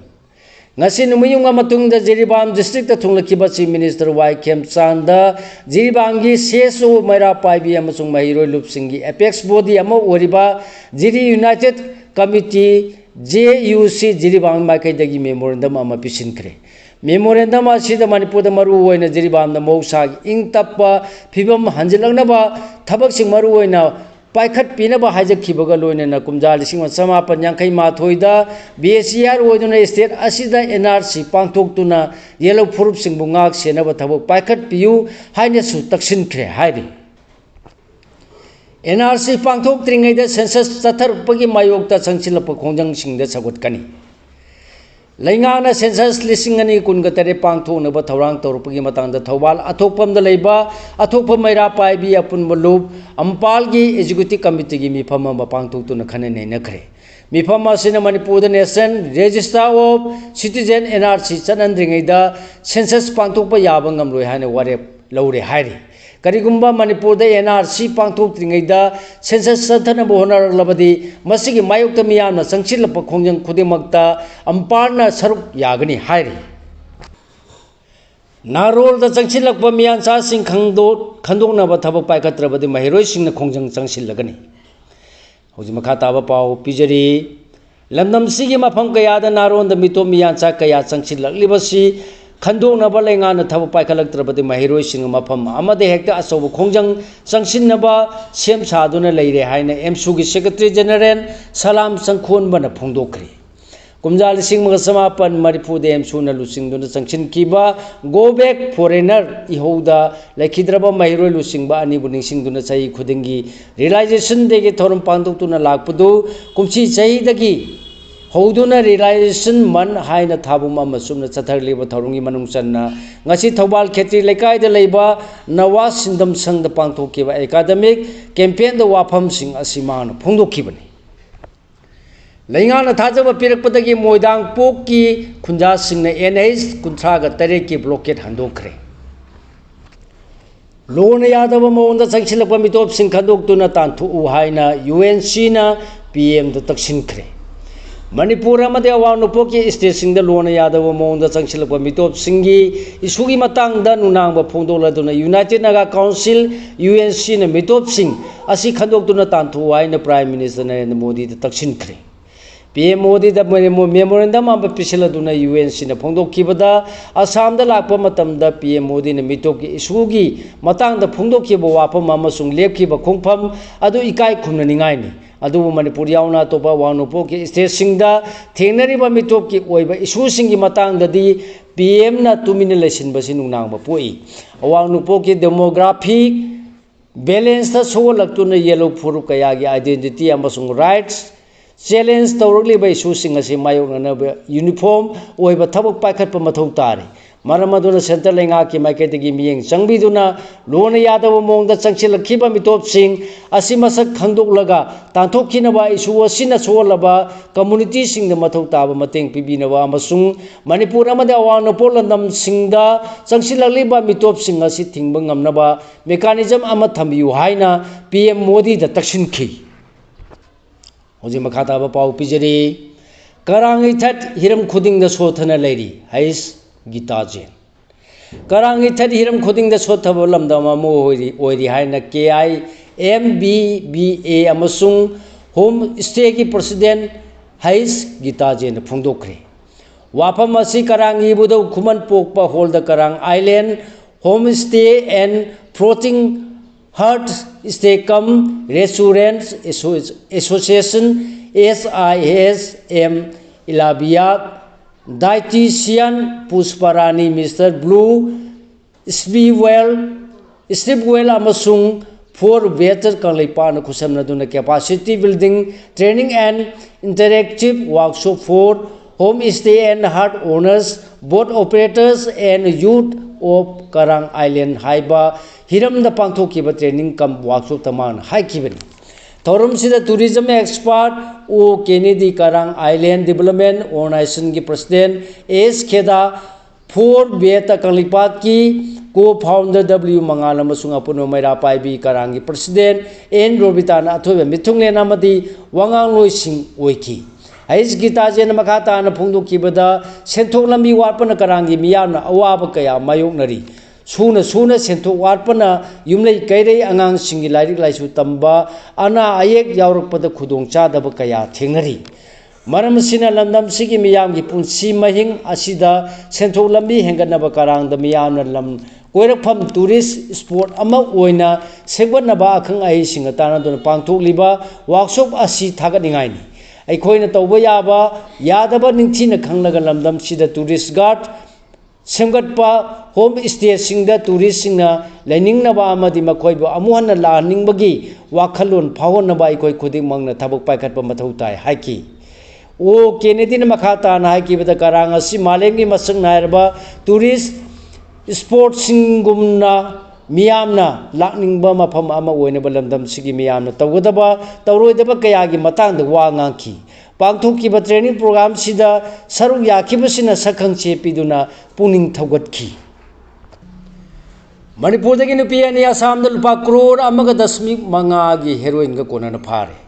ꯉꯁꯤ ꯅꯨꯃꯤꯠ ꯌꯨꯡꯉ ꯃꯇꯨꯡꯗ ꯖꯤꯔꯤꯕꯥꯝ districtꯇ ꯊꯨꯡꯂꯈꯤꯕ Chief Minister ꯋꯥꯏ ꯈꯦꯝꯆꯥꯟꯗ ꯖꯤꯔꯤꯕꯥꯝꯒꯤ C S O, ꯃꯩꯔꯥ ꯄꯥꯏꯕꯤ ꯑꯃꯁꯨꯡ ꯃꯍꯩꯔꯣꯏ ꯂꯨꯞꯁꯤꯡꯒꯤ apex body ꯑꯃ ꯑꯣꯏꯔꯤꯕ ꯖꯤꯔꯤ United Committee, J U C, Jiribam ꯃꯥꯏꯀꯩꯗꯒꯤ memorandum ꯑꯃ ꯄꯤꯁꯤꯟꯈ꯭ꯔꯦ꯫ Memorandum ꯑꯁꯤꯗ ꯃꯅꯤꯄꯨꯔꯗ ꯃꯔꯨꯑꯣꯏꯅ ꯖꯤꯔꯤꯕꯥꯝꯗ ꯃꯍꯧꯁꯥꯒꯤ ꯏꯪ ꯇꯞꯄ ꯐꯤꯕꯝ ꯍꯟꯖꯤꯜꯂꯛꯅꯕ ꯊꯕꯛꯁꯤꯡ ꯃꯔꯨꯑꯣꯏꯅ ꯄꯥꯏꯈꯠꯄꯤꯅꯕ ꯍꯥꯏꯖꯈꯤꯕꯒ ꯂꯣꯏꯅꯅ ꯀꯨꯝꯖꯥ ꯂꯤꯁꯤꯡ ꯑꯃ ꯆꯃꯥꯄꯟ ꯌꯥꯡꯈꯩ ꯃꯥꯊꯣꯏꯗ B C R ꯑꯣꯏꯗꯨꯅ state ꯑꯁꯤꯗ N R C ꯄꯥꯡꯊꯣꯛꯇꯨꯅ ꯌꯦꯜꯍꯧ ꯐꯨꯔꯨꯞꯁꯤꯡꯕꯨ ꯉꯥꯛ ꯁꯦꯟꯅꯕ ꯊꯕꯛ ꯄꯥꯏꯈꯠꯄꯤꯌꯨ ꯍꯥꯏꯅꯁꯨ ꯇꯛꯁꯤꯟꯈ꯭ꯔꯦ ꯍꯥꯏꯔꯤ꯫ N R C ꯄꯥꯡꯊꯣꯛꯇ꯭ꯔꯤꯉꯩꯗ census ꯆꯠꯊꯔꯛꯄꯒꯤ ꯃꯥꯌꯣꯛꯇ ꯆꯪꯁꯤꯜꯂꯛꯄ ꯈꯣꯡꯖꯪꯁꯤꯡꯗ ꯁꯧꯒꯠꯀꯅꯤ꯫ ꯂꯩꯉꯥꯛꯅ census ꯂꯤꯁꯤꯡ ꯑꯅꯤ ꯀꯨꯟꯒ ꯇꯔꯦꯠ ꯄꯥꯡꯊꯣꯛꯅꯕ ꯊꯧꯔꯥꯡ ꯇꯧꯔꯛꯄꯒꯤ ꯃꯇꯥꯡꯗ ꯊꯧꯕꯥꯜ ꯑꯊꯣꯛꯄꯝꯗ ꯂꯩꯕ ꯑꯊꯣꯛꯄ ꯃꯩꯔꯥ ꯄꯥꯏꯕꯤ ꯑꯄꯨꯟꯕ ꯂꯨꯞ ꯑꯝꯄꯥꯜꯒꯤ executive committeeꯒꯤ ꯃꯤꯐꯝ ꯑꯃ ꯄꯥꯡꯊꯣꯛꯇꯨꯅ ꯈꯟꯅ ꯅꯩꯅꯈ꯭ꯔꯦ꯫ ꯃꯤꯐꯝ ꯑꯁꯤꯅ ꯃꯅꯤꯄꯨꯔꯗ National Register of Citizen, N R C, ꯆꯠꯍꯟꯗ꯭ꯔꯤꯉꯩꯗ census ꯄꯥꯡꯊꯣꯛꯄ ꯌꯥꯕ ꯉꯝꯂꯣꯏ ꯍꯥꯏꯅ ꯋꯥꯔꯦꯞ ꯂꯧꯔꯦ ꯍꯥꯏꯔꯤ꯫ ꯀꯔꯤꯒꯨꯝꯕ ꯃꯅꯤꯄꯨꯔꯗ ꯑꯦꯟ ꯑꯥꯔ ꯁꯤ ꯄꯥꯡꯊꯣꯛꯇ꯭ꯔꯤꯉꯩꯗ ꯁꯦꯟꯁꯁ ꯆꯠꯊꯅꯕ ꯍꯣꯠꯅꯔꯛꯂꯕꯗꯤ, ꯃꯁꯤꯒꯤ ꯃꯥꯌꯣꯛꯇ ꯃꯤꯌꯥꯝꯅ ꯆꯪꯁꯤꯜꯂꯛꯄ ꯈꯣꯡꯖꯪ ꯈꯨꯗꯤꯡꯃꯛꯇ ꯑꯝꯄꯥꯔꯅ ꯁꯔꯨꯛ ꯌꯥꯒꯅꯤ ꯍꯥꯏꯔꯤ꯫ ꯅꯥꯔꯣꯜꯗ ꯆꯪꯁꯤꯜꯂꯛꯄ ꯃꯤꯌꯥꯟꯆꯥꯁꯤꯡ ꯈꯪꯗꯣꯛ-, ꯈꯟꯗꯣꯛꯅꯕ ꯊꯕꯛ ꯄꯥꯏꯈꯠꯇ꯭ꯔꯕꯗꯤ ꯃꯍꯩꯔꯣꯏꯁꯤꯡꯅ ꯈꯣꯡꯖꯪ ꯆꯪꯁꯤꯜꯂꯒꯅꯤ꯫ ꯍꯧꯖꯤꯛ ꯃꯈꯥ ꯇꯥꯕ ꯄꯥꯎ ꯄꯤꯖꯔꯤ꯫ ꯂꯝꯗꯝꯁꯤꯒꯤ ꯃꯐꯝ ꯀꯌꯥꯗ ꯅꯥꯔꯣꯟꯗ ꯃꯤꯇꯣꯞ ꯃꯤꯌꯥꯟꯆꯥ ꯀꯌꯥ ꯆꯪꯁꯤꯜꯂꯛꯂꯤꯕꯁꯤ ꯈꯟꯗꯣꯛꯅꯕ ꯂꯩꯉꯥꯛꯅ ꯊꯕꯛ ꯄꯥꯏꯈꯠꯂꯛꯇ꯭ꯔꯕꯗꯤ ꯃꯍꯩꯔꯣꯏꯁꯤꯡ ꯃꯐꯝ ꯑꯃꯗ ꯍꯦꯛꯇ ꯑꯆꯧꯕ ꯈꯣꯡꯖꯪ ꯆꯪꯁꯤꯟꯅꯕ ꯁꯦꯝ ꯁꯥꯗꯨꯅ ꯂꯩꯔꯦ ꯍꯥꯏꯅ ꯑꯦꯝꯁꯨꯒꯤ ꯁꯦꯀ꯭ꯔꯦꯇꯔꯤ ꯖꯦꯅꯔꯦꯜ ꯁꯂꯥꯝ ꯆꯪꯈꯣꯟꯕꯅ ꯐꯣꯡꯗꯣꯛꯈ꯭ꯔꯤ꯫ ꯀꯨꯝꯖꯥ ꯂꯤꯁꯤꯡ ꯑꯃꯒ ꯆꯃꯥꯄꯟ ꯃꯔꯤꯐꯨꯗ ꯑꯦꯝꯁꯨꯅ ꯂꯨꯆꯤꯡꯗꯨꯅ ꯆꯪꯁꯤꯟꯈꯤꯕ Go Back Foreigner ꯏꯍꯧꯗ ꯂꯩꯈꯤꯗ꯭ꯔꯕ ꯃꯍꯩꯔꯣꯏ ꯂꯨꯆꯤꯡꯕ ꯑꯅꯤꯕꯨ ꯅꯤꯡꯁꯤꯡꯗꯨꯅ ꯆꯍꯤ ꯈꯨꯗꯤꯡꯒꯤ Realization Dayꯒꯤ ꯊꯧꯔꯝ ꯄꯥꯡꯊꯣꯛꯇꯨꯅ ꯂꯥꯛꯄꯗꯨ ꯀꯨꯝꯁꯤ ꯆꯍꯤꯗꯒꯤ ꯍꯧꯗꯨꯅ Realization Month ꯍꯥꯏꯅ ꯊꯥꯕꯨꯝ ꯑꯃ ꯆꯨꯞꯅ ꯆꯠꯊꯔꯛꯂꯤꯕ ꯊꯧꯔꯝꯒꯤ ꯃꯅꯨꯡ ꯆꯟꯅ ꯉꯁꯤ ꯊꯧꯕꯥꯜ ꯈꯦꯇ꯭ꯔꯤ ꯂꯩꯀꯥꯏꯗ ꯂꯩꯕ ꯅꯋꯥ ꯁꯤꯟꯗꯝ ꯁꯪꯗ ꯄꯥꯡꯊꯣꯛꯈꯤꯕ academic campaignꯗ ꯋꯥꯐꯝꯁꯤꯡ ꯑꯁꯤ ꯃꯍꯥꯛꯅ ꯐꯣꯡꯗꯣꯛꯈꯤꯕꯅꯤ꯫ ꯂꯩꯉꯥꯛꯅ ꯊꯥꯖꯕ ꯄꯤꯔꯛꯄꯗꯒꯤ ꯃꯣꯏꯗꯥꯡꯄꯣꯛꯀꯤ ꯈꯨꯟꯖꯥꯁꯤꯡꯅ ꯑꯦꯟ ꯑꯩꯆ ꯀꯨꯟꯊ꯭ꯔꯥꯒ ꯇꯔꯦꯠꯀꯤ blockade ꯍꯟꯗꯣꯛꯈ꯭ꯔꯦ꯫ ꯂꯣꯅ ꯌꯥꯗꯕ ꯃꯑꯣꯡꯗ ꯆꯪꯁꯤꯜꯂꯛꯄ ꯃꯤꯇꯣꯞꯁꯤꯡ ꯈꯟꯗꯣꯛꯇꯨꯅ ꯇꯥꯟꯊꯣꯛꯎ ꯍꯥꯏꯅ ꯌꯨ ꯑꯦꯟ ꯁꯤꯅ ꯄꯤ ꯑꯦꯝꯗ ꯇꯛꯁꯤꯟꯈ꯭ꯔꯦ꯫ ꯃꯅꯤꯄꯨꯔ ꯑꯃꯗꯤ ꯑꯋꯥꯡ ꯅꯣꯡꯄꯣꯛꯀꯤ stateꯁꯤꯡꯗ ꯂꯣꯅ ꯌꯥꯗꯕ ꯃꯑꯣꯡꯗ ꯆꯪꯁꯤꯜꯂꯛꯄ ꯃꯤꯇꯣꯞꯁꯤꯡꯒꯤ ꯏꯁꯨꯒꯤ ꯃꯇꯥꯡꯗ ꯅꯨꯡꯅꯥꯡꯕ ꯐꯣꯡꯗꯣꯛꯂꯗꯨꯅ United Naga Council, U N ꯁꯤꯅ ꯃꯤꯇꯣꯞꯁꯤꯡ ꯑꯁꯤ ꯈꯟꯗꯣꯛꯇꯨꯅ ꯇꯥꯟꯊꯣꯛꯎ ꯍꯥꯏꯅ Prime Minister ꯅꯔꯦꯟꯗ꯭ꯔ ꯃꯣꯗꯤꯗ ꯇꯛꯁꯤꯟꯈ꯭ꯔꯦ꯫ ꯄꯤ ꯑꯦꯝ ꯃꯣꯗꯤꯗ memo-, memorandum ꯑꯃ ꯄꯤꯁꯤꯜꯂꯗꯨꯅ ꯌꯨ ꯑꯦꯟ ꯁꯤꯅ ꯐꯣꯡꯗꯣꯛꯈꯤꯕꯗ, ꯑꯁꯥꯝꯗ ꯂꯥꯛꯄ ꯃꯇꯝꯗ ꯄꯤ ꯑꯦꯝ ꯃꯣꯗꯤꯅ ꯃꯤꯇꯣꯞꯀꯤ ꯏꯁꯨꯒꯤ ꯃꯇꯥꯡꯗ ꯐꯣꯡꯗꯣꯛꯈꯤꯕ ꯋꯥꯐꯝ ꯑꯃꯁꯨꯡ ꯂꯦꯞꯈꯤꯕ ꯈꯣꯡꯐꯝ ꯑꯗꯨ ꯏꯀꯥꯏ ꯈꯨꯝꯅꯅꯤꯡꯉꯥꯏꯅꯤ꯫ ꯑꯗꯨꯕꯨ ꯃꯅꯤꯄꯨꯔ ꯌꯥꯎꯅ ꯑꯇꯣꯞꯄ ꯑꯋꯥꯡ ꯅꯣꯡꯄꯣꯛꯀꯤ stateꯁꯤꯡꯗ ꯊꯦꯡꯅꯔꯤꯕ ꯃꯤꯇꯣꯞꯀꯤ ꯑꯣꯏꯕ ꯏꯁꯨꯁꯤꯡꯒꯤ ꯃꯇꯥꯡꯗꯗꯤ ꯄꯤ ꯑꯦꯝꯅ ꯇꯨꯃꯤꯟꯅ ꯂꯩꯁꯤꯟꯕꯁꯤ ꯅꯨꯡꯅꯥꯡꯕ ꯄꯣꯛꯏ꯫ ꯑꯋꯥꯡ ꯅꯣꯡꯄꯣꯛꯀꯤ demography balanceꯇ ꯁꯣꯛꯍꯜꯂꯛꯇꯨꯅ ꯌꯦꯜꯂꯣ ꯐꯨꯔꯨꯞ ꯀꯌꯥꯒꯤ identity ꯑꯃꯁꯨꯡ rights challenge ꯇꯧꯔꯛꯂꯤꯕ ꯏꯁꯨꯁꯤꯡ ꯑꯁꯤ ꯃꯥꯌꯣꯛꯅꯅꯕ uniform ꯑꯣꯏꯕ ꯊꯕꯛ ꯄꯥꯏꯈꯠꯄ ꯃꯊꯧ ꯇꯥꯔꯤ꯫ ꯃꯔꯝ ꯑꯗꯨꯅ centre ꯂꯩꯉꯥꯛꯀꯤ ꯃꯥꯏꯀꯩꯗꯒꯤ ꯃꯤꯠꯌꯦꯡ ꯆꯪꯕꯤꯗꯨꯅ ꯂꯣꯟꯅ ꯌꯥꯗꯕ ꯃꯑꯣꯡꯗ ꯆꯪꯁꯤꯜꯂꯛꯈꯤꯕ ꯃꯤꯇꯣꯞꯁꯤꯡ ꯑꯁꯤ ꯃꯁꯛ ꯈꯪꯗꯣꯛꯂꯒ ꯇꯥꯟꯊꯣꯛꯈꯤꯅꯕ, issue ꯑꯁꯤꯅ ꯁꯣꯛꯍꯜꯂꯕ communityꯁꯤꯡꯗ ꯃꯊꯧ ꯇꯥꯕ ꯃꯇꯦꯡ ꯄꯤꯕꯤꯅꯕ ꯑꯃꯁꯨꯡ ꯃꯅꯤꯄꯨꯔ ꯑꯃꯗꯤ ꯑꯋꯥꯡ ꯅꯣꯡꯄꯣꯛ ꯂꯝꯗꯝꯁꯤꯡꯗ ꯆꯪꯁꯤꯜꯂꯛꯂꯤꯕ ꯃꯤꯇꯣꯞꯁꯤꯡ ꯑꯁꯤ ꯊꯤꯡꯕ ꯉꯝꯅꯕ mechanism ꯑꯃ ꯊꯝꯕꯤꯌꯨ ꯍꯥꯏꯅ PM ꯃꯣꯗꯤꯗ ꯇꯛꯁꯤꯟꯈꯤ꯫ ꯍꯧꯖꯤꯛ ꯃꯈꯥ ꯇꯥꯕ ꯄꯥꯎ ꯄꯤꯖꯔꯤ꯫ ꯀꯔꯥꯡ ꯏꯊꯠ ꯍꯤꯔꯝ ꯈꯨꯗꯤꯡꯗ ꯁꯣꯠꯊꯅ ꯂꯩꯔꯤ, ꯍꯩꯁ ꯒꯤꯇꯥ ꯖꯦꯟ꯫ ꯀꯔꯥꯡ ꯏꯊꯠ ꯍꯤꯔꯝ ꯈꯨꯗꯤꯡꯗ ꯁꯣꯠꯊꯕ ꯂꯝꯗꯝ ꯑꯃ ꯑꯣꯏꯔꯤ, ꯑꯣꯏꯔꯤ ꯍꯥꯏꯅ KIMBBA ꯑꯃꯁꯨꯡ home stateꯀꯤ president ꯍꯩꯁ ꯒꯤꯇꯥ ꯖꯦꯟꯅ ꯐꯣꯡꯗꯣꯛꯈ꯭ꯔꯦ꯫ ꯋꯥꯐꯝ ꯑꯁꯤ ꯀꯔꯥꯡ ꯏꯕꯨꯙꯧ ꯈꯨꯃꯟ ꯄꯣꯛꯄ hallꯗ Karang Island Home Stay and Floating Hut Stay cum Restaurant Association, SIHM, Ilabia, dietitian Pushparani, Mister Blue, Sleepwell, Sleepwell ꯑꯃꯁꯨꯡ Four Better ꯀꯪꯂꯩꯄꯥꯛꯅ ꯈꯨꯠꯁꯝꯅꯗꯨꯅ capacity building, training and interactive workshop for home stay and hut owners, boat operators and youth of Karang Island ꯍꯥꯏꯕ ꯍꯤꯔꯝꯗ ꯄꯥꯡꯊꯣꯛꯈꯤꯕ training cum workshopꯇ ꯃꯥꯅ ꯍꯥꯏꯈꯤꯕꯅꯤ꯫ ꯊꯧꯔꯝꯁꯤꯗ tourism expert ꯑꯣ ꯀꯦꯅꯦꯗꯤ, Karang Island Development Organizationꯒꯤ president ꯑꯦꯁ ꯈꯦꯗꯥ, Four Better ꯀꯪꯂꯩꯄꯥꯛꯀꯤ co-founder W ꯃꯉꯥꯜ ꯑꯃꯁꯨꯡ ꯑꯄꯨꯟꯕ ꯃꯩꯔꯥ ꯄꯥꯏꯕꯤ ꯀꯔꯥꯡꯒꯤ president and ꯔꯣꯕꯤꯇꯥꯅ ꯑꯊꯣꯏꯕ ꯃꯤꯊꯨꯡꯂꯦꯟ ꯑꯃꯗꯤ ꯋꯥꯉꯥꯡꯂꯣꯏꯁꯤꯡ ꯑꯣꯏꯈꯤ꯫ ꯍꯩꯁ ꯒꯤꯇꯥ ꯖꯦꯟꯅ ꯃꯈꯥ ꯇꯥꯅ ꯐꯣꯡꯗꯣꯛꯈꯤꯕꯗ, ꯁꯦꯟꯊꯣꯛ ꯂꯝꯕꯤ ꯋꯥꯠꯄꯅ ꯀꯔꯥꯡꯒꯤ ꯃꯤꯌꯥꯝꯅ ꯑꯋꯥꯕ ꯀꯌꯥ ꯃꯥꯌꯣꯛꯅꯔꯤ꯫ ꯁꯨꯅ ꯁꯨꯅ ꯁꯦꯟꯊꯣꯛ ꯋꯥꯠꯄꯅ ꯌꯨꯝꯂꯩ ꯀꯩꯔꯩ ꯑꯉꯥꯡꯁꯤꯡꯒꯤ ꯂꯥꯏꯔꯤꯛ ꯂꯥꯏꯁꯨ ꯇꯝꯕ, ꯑꯅꯥ ꯑꯌꯦꯛ ꯌꯥꯎꯔꯛꯄꯗ ꯈꯨꯗꯣꯡꯆꯥꯗꯕ ꯀꯌꯥ ꯊꯦꯡꯅꯔꯤ꯫ ꯃꯔꯝ ꯑꯁꯤꯅ ꯂꯝꯗꯝꯁꯤꯒꯤ ꯃꯤꯌꯥꯝꯒꯤ ꯄꯨꯟꯁꯤ ꯃꯍꯤꯡ ꯑꯁꯤꯗ ꯁꯦꯟꯊꯣꯛ ꯂꯝꯕꯤ ꯍꯦꯟꯒꯠꯅꯕ ꯀꯔꯥꯡꯗ ꯃꯤꯌꯥꯝꯅ ꯂꯝ ꯀꯣꯏꯔꯛꯐꯝ tourist spot ꯑꯃ ꯑꯣꯏꯅ ꯁꯦꯝꯒꯠꯅꯕ ꯑꯈꯪ ꯑꯍꯩꯁꯤꯡꯒ ꯇꯥꯟꯅꯗꯨꯅ ꯄꯥꯡꯊꯣꯛꯂꯤꯕ workshop ꯑꯁꯤ ꯊꯥꯒꯠꯅꯤꯡꯉꯥꯏꯅꯤ꯫ ꯑꯩꯈꯣꯏꯅ ꯇꯧꯕ ꯌꯥꯕ ꯌꯥꯗꯕ ꯅꯤꯡꯊꯤꯅ ꯈꯪꯂꯒ ꯂꯝꯗꯝꯁꯤꯗ tourist guard ꯁꯦꯝꯒꯠꯄ, home stateꯁꯤꯡꯗ touristꯁꯤꯡꯅ ꯂꯩꯅꯤꯡꯅꯕ ꯑꯃꯗꯤ ꯃꯈꯣꯏꯕꯨ ꯑꯃꯨꯛ ꯍꯟꯅ ꯂꯥꯛꯍꯟꯅꯤꯡꯕꯒꯤ ꯋꯥꯈꯜꯂꯣꯟ ꯐꯥꯎꯍꯟꯅꯕ ꯑꯩꯈꯣꯏ ꯈꯨꯗꯤꯡꯃꯛꯅ ꯊꯕꯛ ꯄꯥꯏꯈꯠꯄ ꯃꯊꯧ ꯇꯥꯏ ꯍꯥꯏꯈꯤ꯫ ꯑꯣ ꯀꯦꯅꯦꯗꯤꯅ ꯃꯈꯥ ꯇꯥꯅ ꯍꯥꯏꯈꯤꯕꯗ, ꯀꯔꯥꯡ ꯑꯁꯤ ꯃꯥꯂꯦꯝꯒꯤ ꯃꯁꯛ ꯅꯥꯏꯔꯕ ꯇꯨꯔꯤꯁ ꯏꯁꯄꯣꯠꯁꯤꯡꯒꯨꯝꯅ ꯃꯤꯌꯥꯝꯅ ꯂꯥꯛꯅꯤꯡꯕ ꯃꯐꯝ ꯑꯃ ꯑꯣꯏꯅꯕ ꯂꯝꯗꯝꯁꯤꯒꯤ ꯃꯤꯌꯥꯝꯅ ꯇꯧꯒꯗꯕ ꯇꯧꯔꯣꯏꯗꯕ ꯀꯌꯥꯒꯤ ꯃꯇꯥꯡꯗ ꯋꯥ ꯉꯥꯡꯈꯤ꯫ ꯄꯥꯡꯊꯣꯛꯈꯤꯕ ꯇ꯭ꯔꯦꯅꯤꯡ ꯄ꯭ꯔꯣꯒ꯭ꯔꯥꯝꯁꯤꯗ ꯁꯔꯨꯛ ꯌꯥꯈꯤꯕꯁꯤꯅ ꯁꯛꯈꯪ ꯆꯦ ꯄꯤꯗꯨꯅ ꯄꯨꯛꯅꯤꯡ ꯊꯧꯒꯠꯈꯤ꯫ ꯃꯅꯤꯄꯨꯔꯗꯒꯤ ꯅꯨꯄꯤ ꯑꯅꯤ ꯑꯁꯥꯝꯗ ꯂꯨꯄꯥ ꯀ꯭ꯔꯣꯔ ꯑꯃꯒ ꯗꯁꯃꯤꯛ ꯃꯉꯥꯒꯤ ꯍꯦꯔꯣꯏꯟꯒ ꯀꯣꯟꯅꯅ ꯐꯥꯔꯦ꯫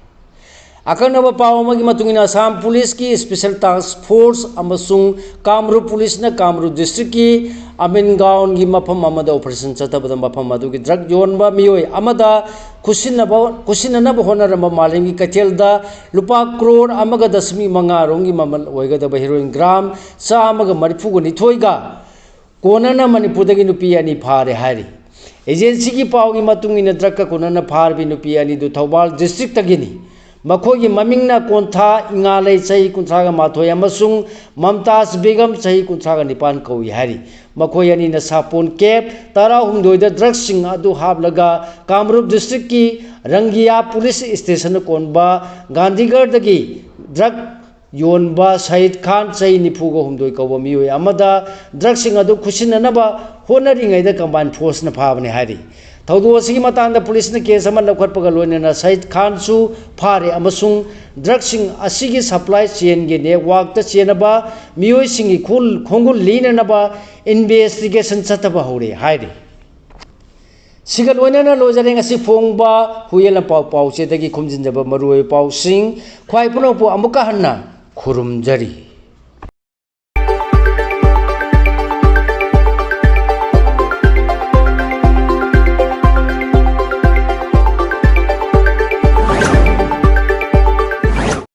ꯑꯀꯛꯅꯕ ꯄꯥꯎ ꯑꯃꯒꯤ ꯃꯇꯨꯡ ꯏꯟꯅ, ꯑꯁꯥꯝ ꯄꯨꯂꯤꯁꯀꯤ ꯏꯁꯄꯤꯁꯦꯜ ꯇꯥꯁꯛ ꯐꯣꯔꯁ ꯑꯃꯁꯨꯡ ꯀꯥꯝꯔꯨꯞ ꯄꯨꯂꯤꯁꯅ ꯀꯥꯝꯔꯨꯞ ꯗꯤꯁꯇ꯭ꯔꯤꯛꯀꯤ ꯑꯃꯤꯟꯒꯥꯎꯟꯒꯤ ꯃꯐꯝ ꯑꯃꯗ ꯑꯣꯄꯔꯦꯁꯟ ꯆꯠꯊꯕꯗ ꯃꯐꯝ ꯑꯗꯨꯒꯤ ꯗ꯭ꯔꯒ ꯌꯣꯟꯕ ꯃꯤꯑꯣꯏ ꯑꯃꯗ ꯈꯨꯠꯁꯤꯟꯅꯕ, ꯈꯨꯠꯁꯤꯟꯅꯅꯕ ꯍꯣꯠꯅꯔꯝꯕ ꯃꯥꯂꯦꯝꯒꯤ ꯀꯩꯊꯦꯜꯗ ꯂꯨꯄꯥ ꯀ꯭ꯔꯣꯔ ꯑꯃꯒ ꯗꯁꯃꯤꯛ ꯃꯉꯥ ꯔꯣꯝꯒꯤ ꯃꯃꯜ ꯑꯣꯏꯒꯗꯕ ꯍꯦꯔꯣꯏꯟ ꯒ꯭ꯔꯥꯝ ꯆꯥꯝꯃꯒ ꯃꯔꯤꯐꯨꯒ ꯅꯤꯊꯣꯏꯒ ꯀꯣꯟꯅꯅ ꯃꯅꯤꯄꯨꯔꯗꯒꯤ ꯅꯨꯄꯤ ꯑꯅꯤ ꯐꯥꯔꯦ ꯍꯥꯏꯔꯤ꯫ ꯑꯦꯖꯦꯟꯁꯤꯒꯤ ꯄꯥꯎꯒꯤ ꯃꯇꯨꯡ ꯏꯟꯅ, ꯗ꯭ꯔꯒꯀ ꯀꯣꯟꯅꯅ ꯐꯥꯔꯕꯤ ꯅꯨꯄꯤ ꯑꯅꯤꯗꯨ ꯊꯧꯕꯥꯜ ꯗꯤꯁꯇ꯭ꯔꯤꯛꯇꯒꯤꯅꯤ꯫ ꯃꯈꯣꯏꯒꯤ ꯃꯃꯤꯡꯅ ꯀꯣꯟꯊꯥ ꯏꯉꯥꯂꯩ, ꯆꯍꯤ ꯀꯨꯟꯊ꯭ꯔꯥꯒ ꯃꯥꯊꯣꯏ, ꯑꯃꯁꯨꯡ ꯃꯝꯇꯥꯖ ꯕꯦꯒꯝ, ꯆꯍꯤ ꯀꯨꯟꯊ꯭ꯔꯥꯒ ꯅꯤꯄꯥꯟ ꯀꯧꯏ ꯍꯥꯏꯔꯤ꯫ ꯃꯈꯣꯏ ꯑꯅꯤꯅ ꯁꯥꯄꯣꯟ ꯀꯦꯞ ꯇꯔꯥꯍꯨꯝꯗꯣꯏꯗ ꯗ꯭ꯔꯒꯁꯤꯡ ꯑꯗꯨ ꯍꯥꯞꯂꯒ ꯀꯥꯃꯔꯨꯞ ꯗꯤꯁꯇ꯭ꯔꯤꯛꯀꯤ ꯔꯪꯒꯤꯌꯥ ꯄꯨꯂꯤꯁ ꯏꯁꯇꯦꯁꯟꯗ ꯀꯣꯟꯕ ꯒꯥꯟꯙꯤꯒꯔꯗꯒꯤ ꯗ꯭ꯔꯒ ꯌꯣꯟꯕ ꯁꯍꯤꯗ ꯈꯥꯟ, ꯆꯍꯤ ꯅꯤꯐꯨꯒ ꯍꯨꯝꯗꯣꯏ ꯀꯧꯕ ꯃꯤꯑꯣꯏ ꯑꯃꯗ ꯗ꯭ꯔꯒꯁꯤꯡ ꯑꯗꯨ ꯈꯨꯠꯁꯤꯟꯅꯅꯕ ꯍꯣꯠꯅꯔꯤꯉꯩꯗ ꯀꯝꯕꯥꯏꯟ ꯐꯣꯔꯁꯅ ꯐꯥꯕꯅꯤ ꯍꯥꯏꯔꯤ꯫ ꯊꯧꯗꯣꯛ ꯑꯁꯤꯒꯤ ꯃꯇꯥꯡꯗ ꯄꯨꯂꯤꯁꯅ ꯀꯦꯁ ꯑꯃ ꯂꯧꯈꯠꯄꯒ ꯂꯣꯏꯅꯅ ꯁꯍꯤꯗ ꯈꯥꯟꯁꯨ ꯐꯥꯔꯦ ꯑꯃꯁꯨꯡ ꯗ꯭ꯔꯒꯁꯤꯡ ꯑꯁꯤꯒꯤ ꯁꯄ꯭ꯂꯥꯏ ꯆꯦꯟꯒꯤ ꯅꯦꯠꯋꯥꯛꯇ ꯆꯦꯟꯅꯕ ꯃꯤꯑꯣꯏꯁꯤꯡꯒꯤ ꯈꯨꯜ-, ꯈꯣꯡꯒꯨꯜ ꯂꯤꯅꯅꯕ ꯏꯟꯚꯦꯁꯇꯤꯒꯦꯁꯟ ꯆꯠꯊꯕ ꯍꯧꯔꯦ ꯍꯥꯏꯔꯤ꯫ ꯁꯤꯒ ꯂꯣꯏꯅꯅ ꯂꯣꯏꯖꯔꯦ ꯉꯁꯤ ꯐꯣꯡꯕ ꯍꯨꯏꯌꯦꯟ ꯂꯥꯟꯄꯥꯎ ꯄꯥꯎꯆꯦꯗꯒꯤ ꯈꯣꯝꯖꯤꯟꯖꯕ ꯃꯔꯨꯑꯣꯏꯕ ꯄꯥꯎꯁꯤꯡ꯫ ꯈ꯭ꯋꯥꯏ ꯄꯨꯝꯅꯃꯛꯄꯨ ꯑꯃꯨꯛꯀ ꯍꯟꯅ ꯈꯨꯔꯨꯝꯖꯔꯤ꯫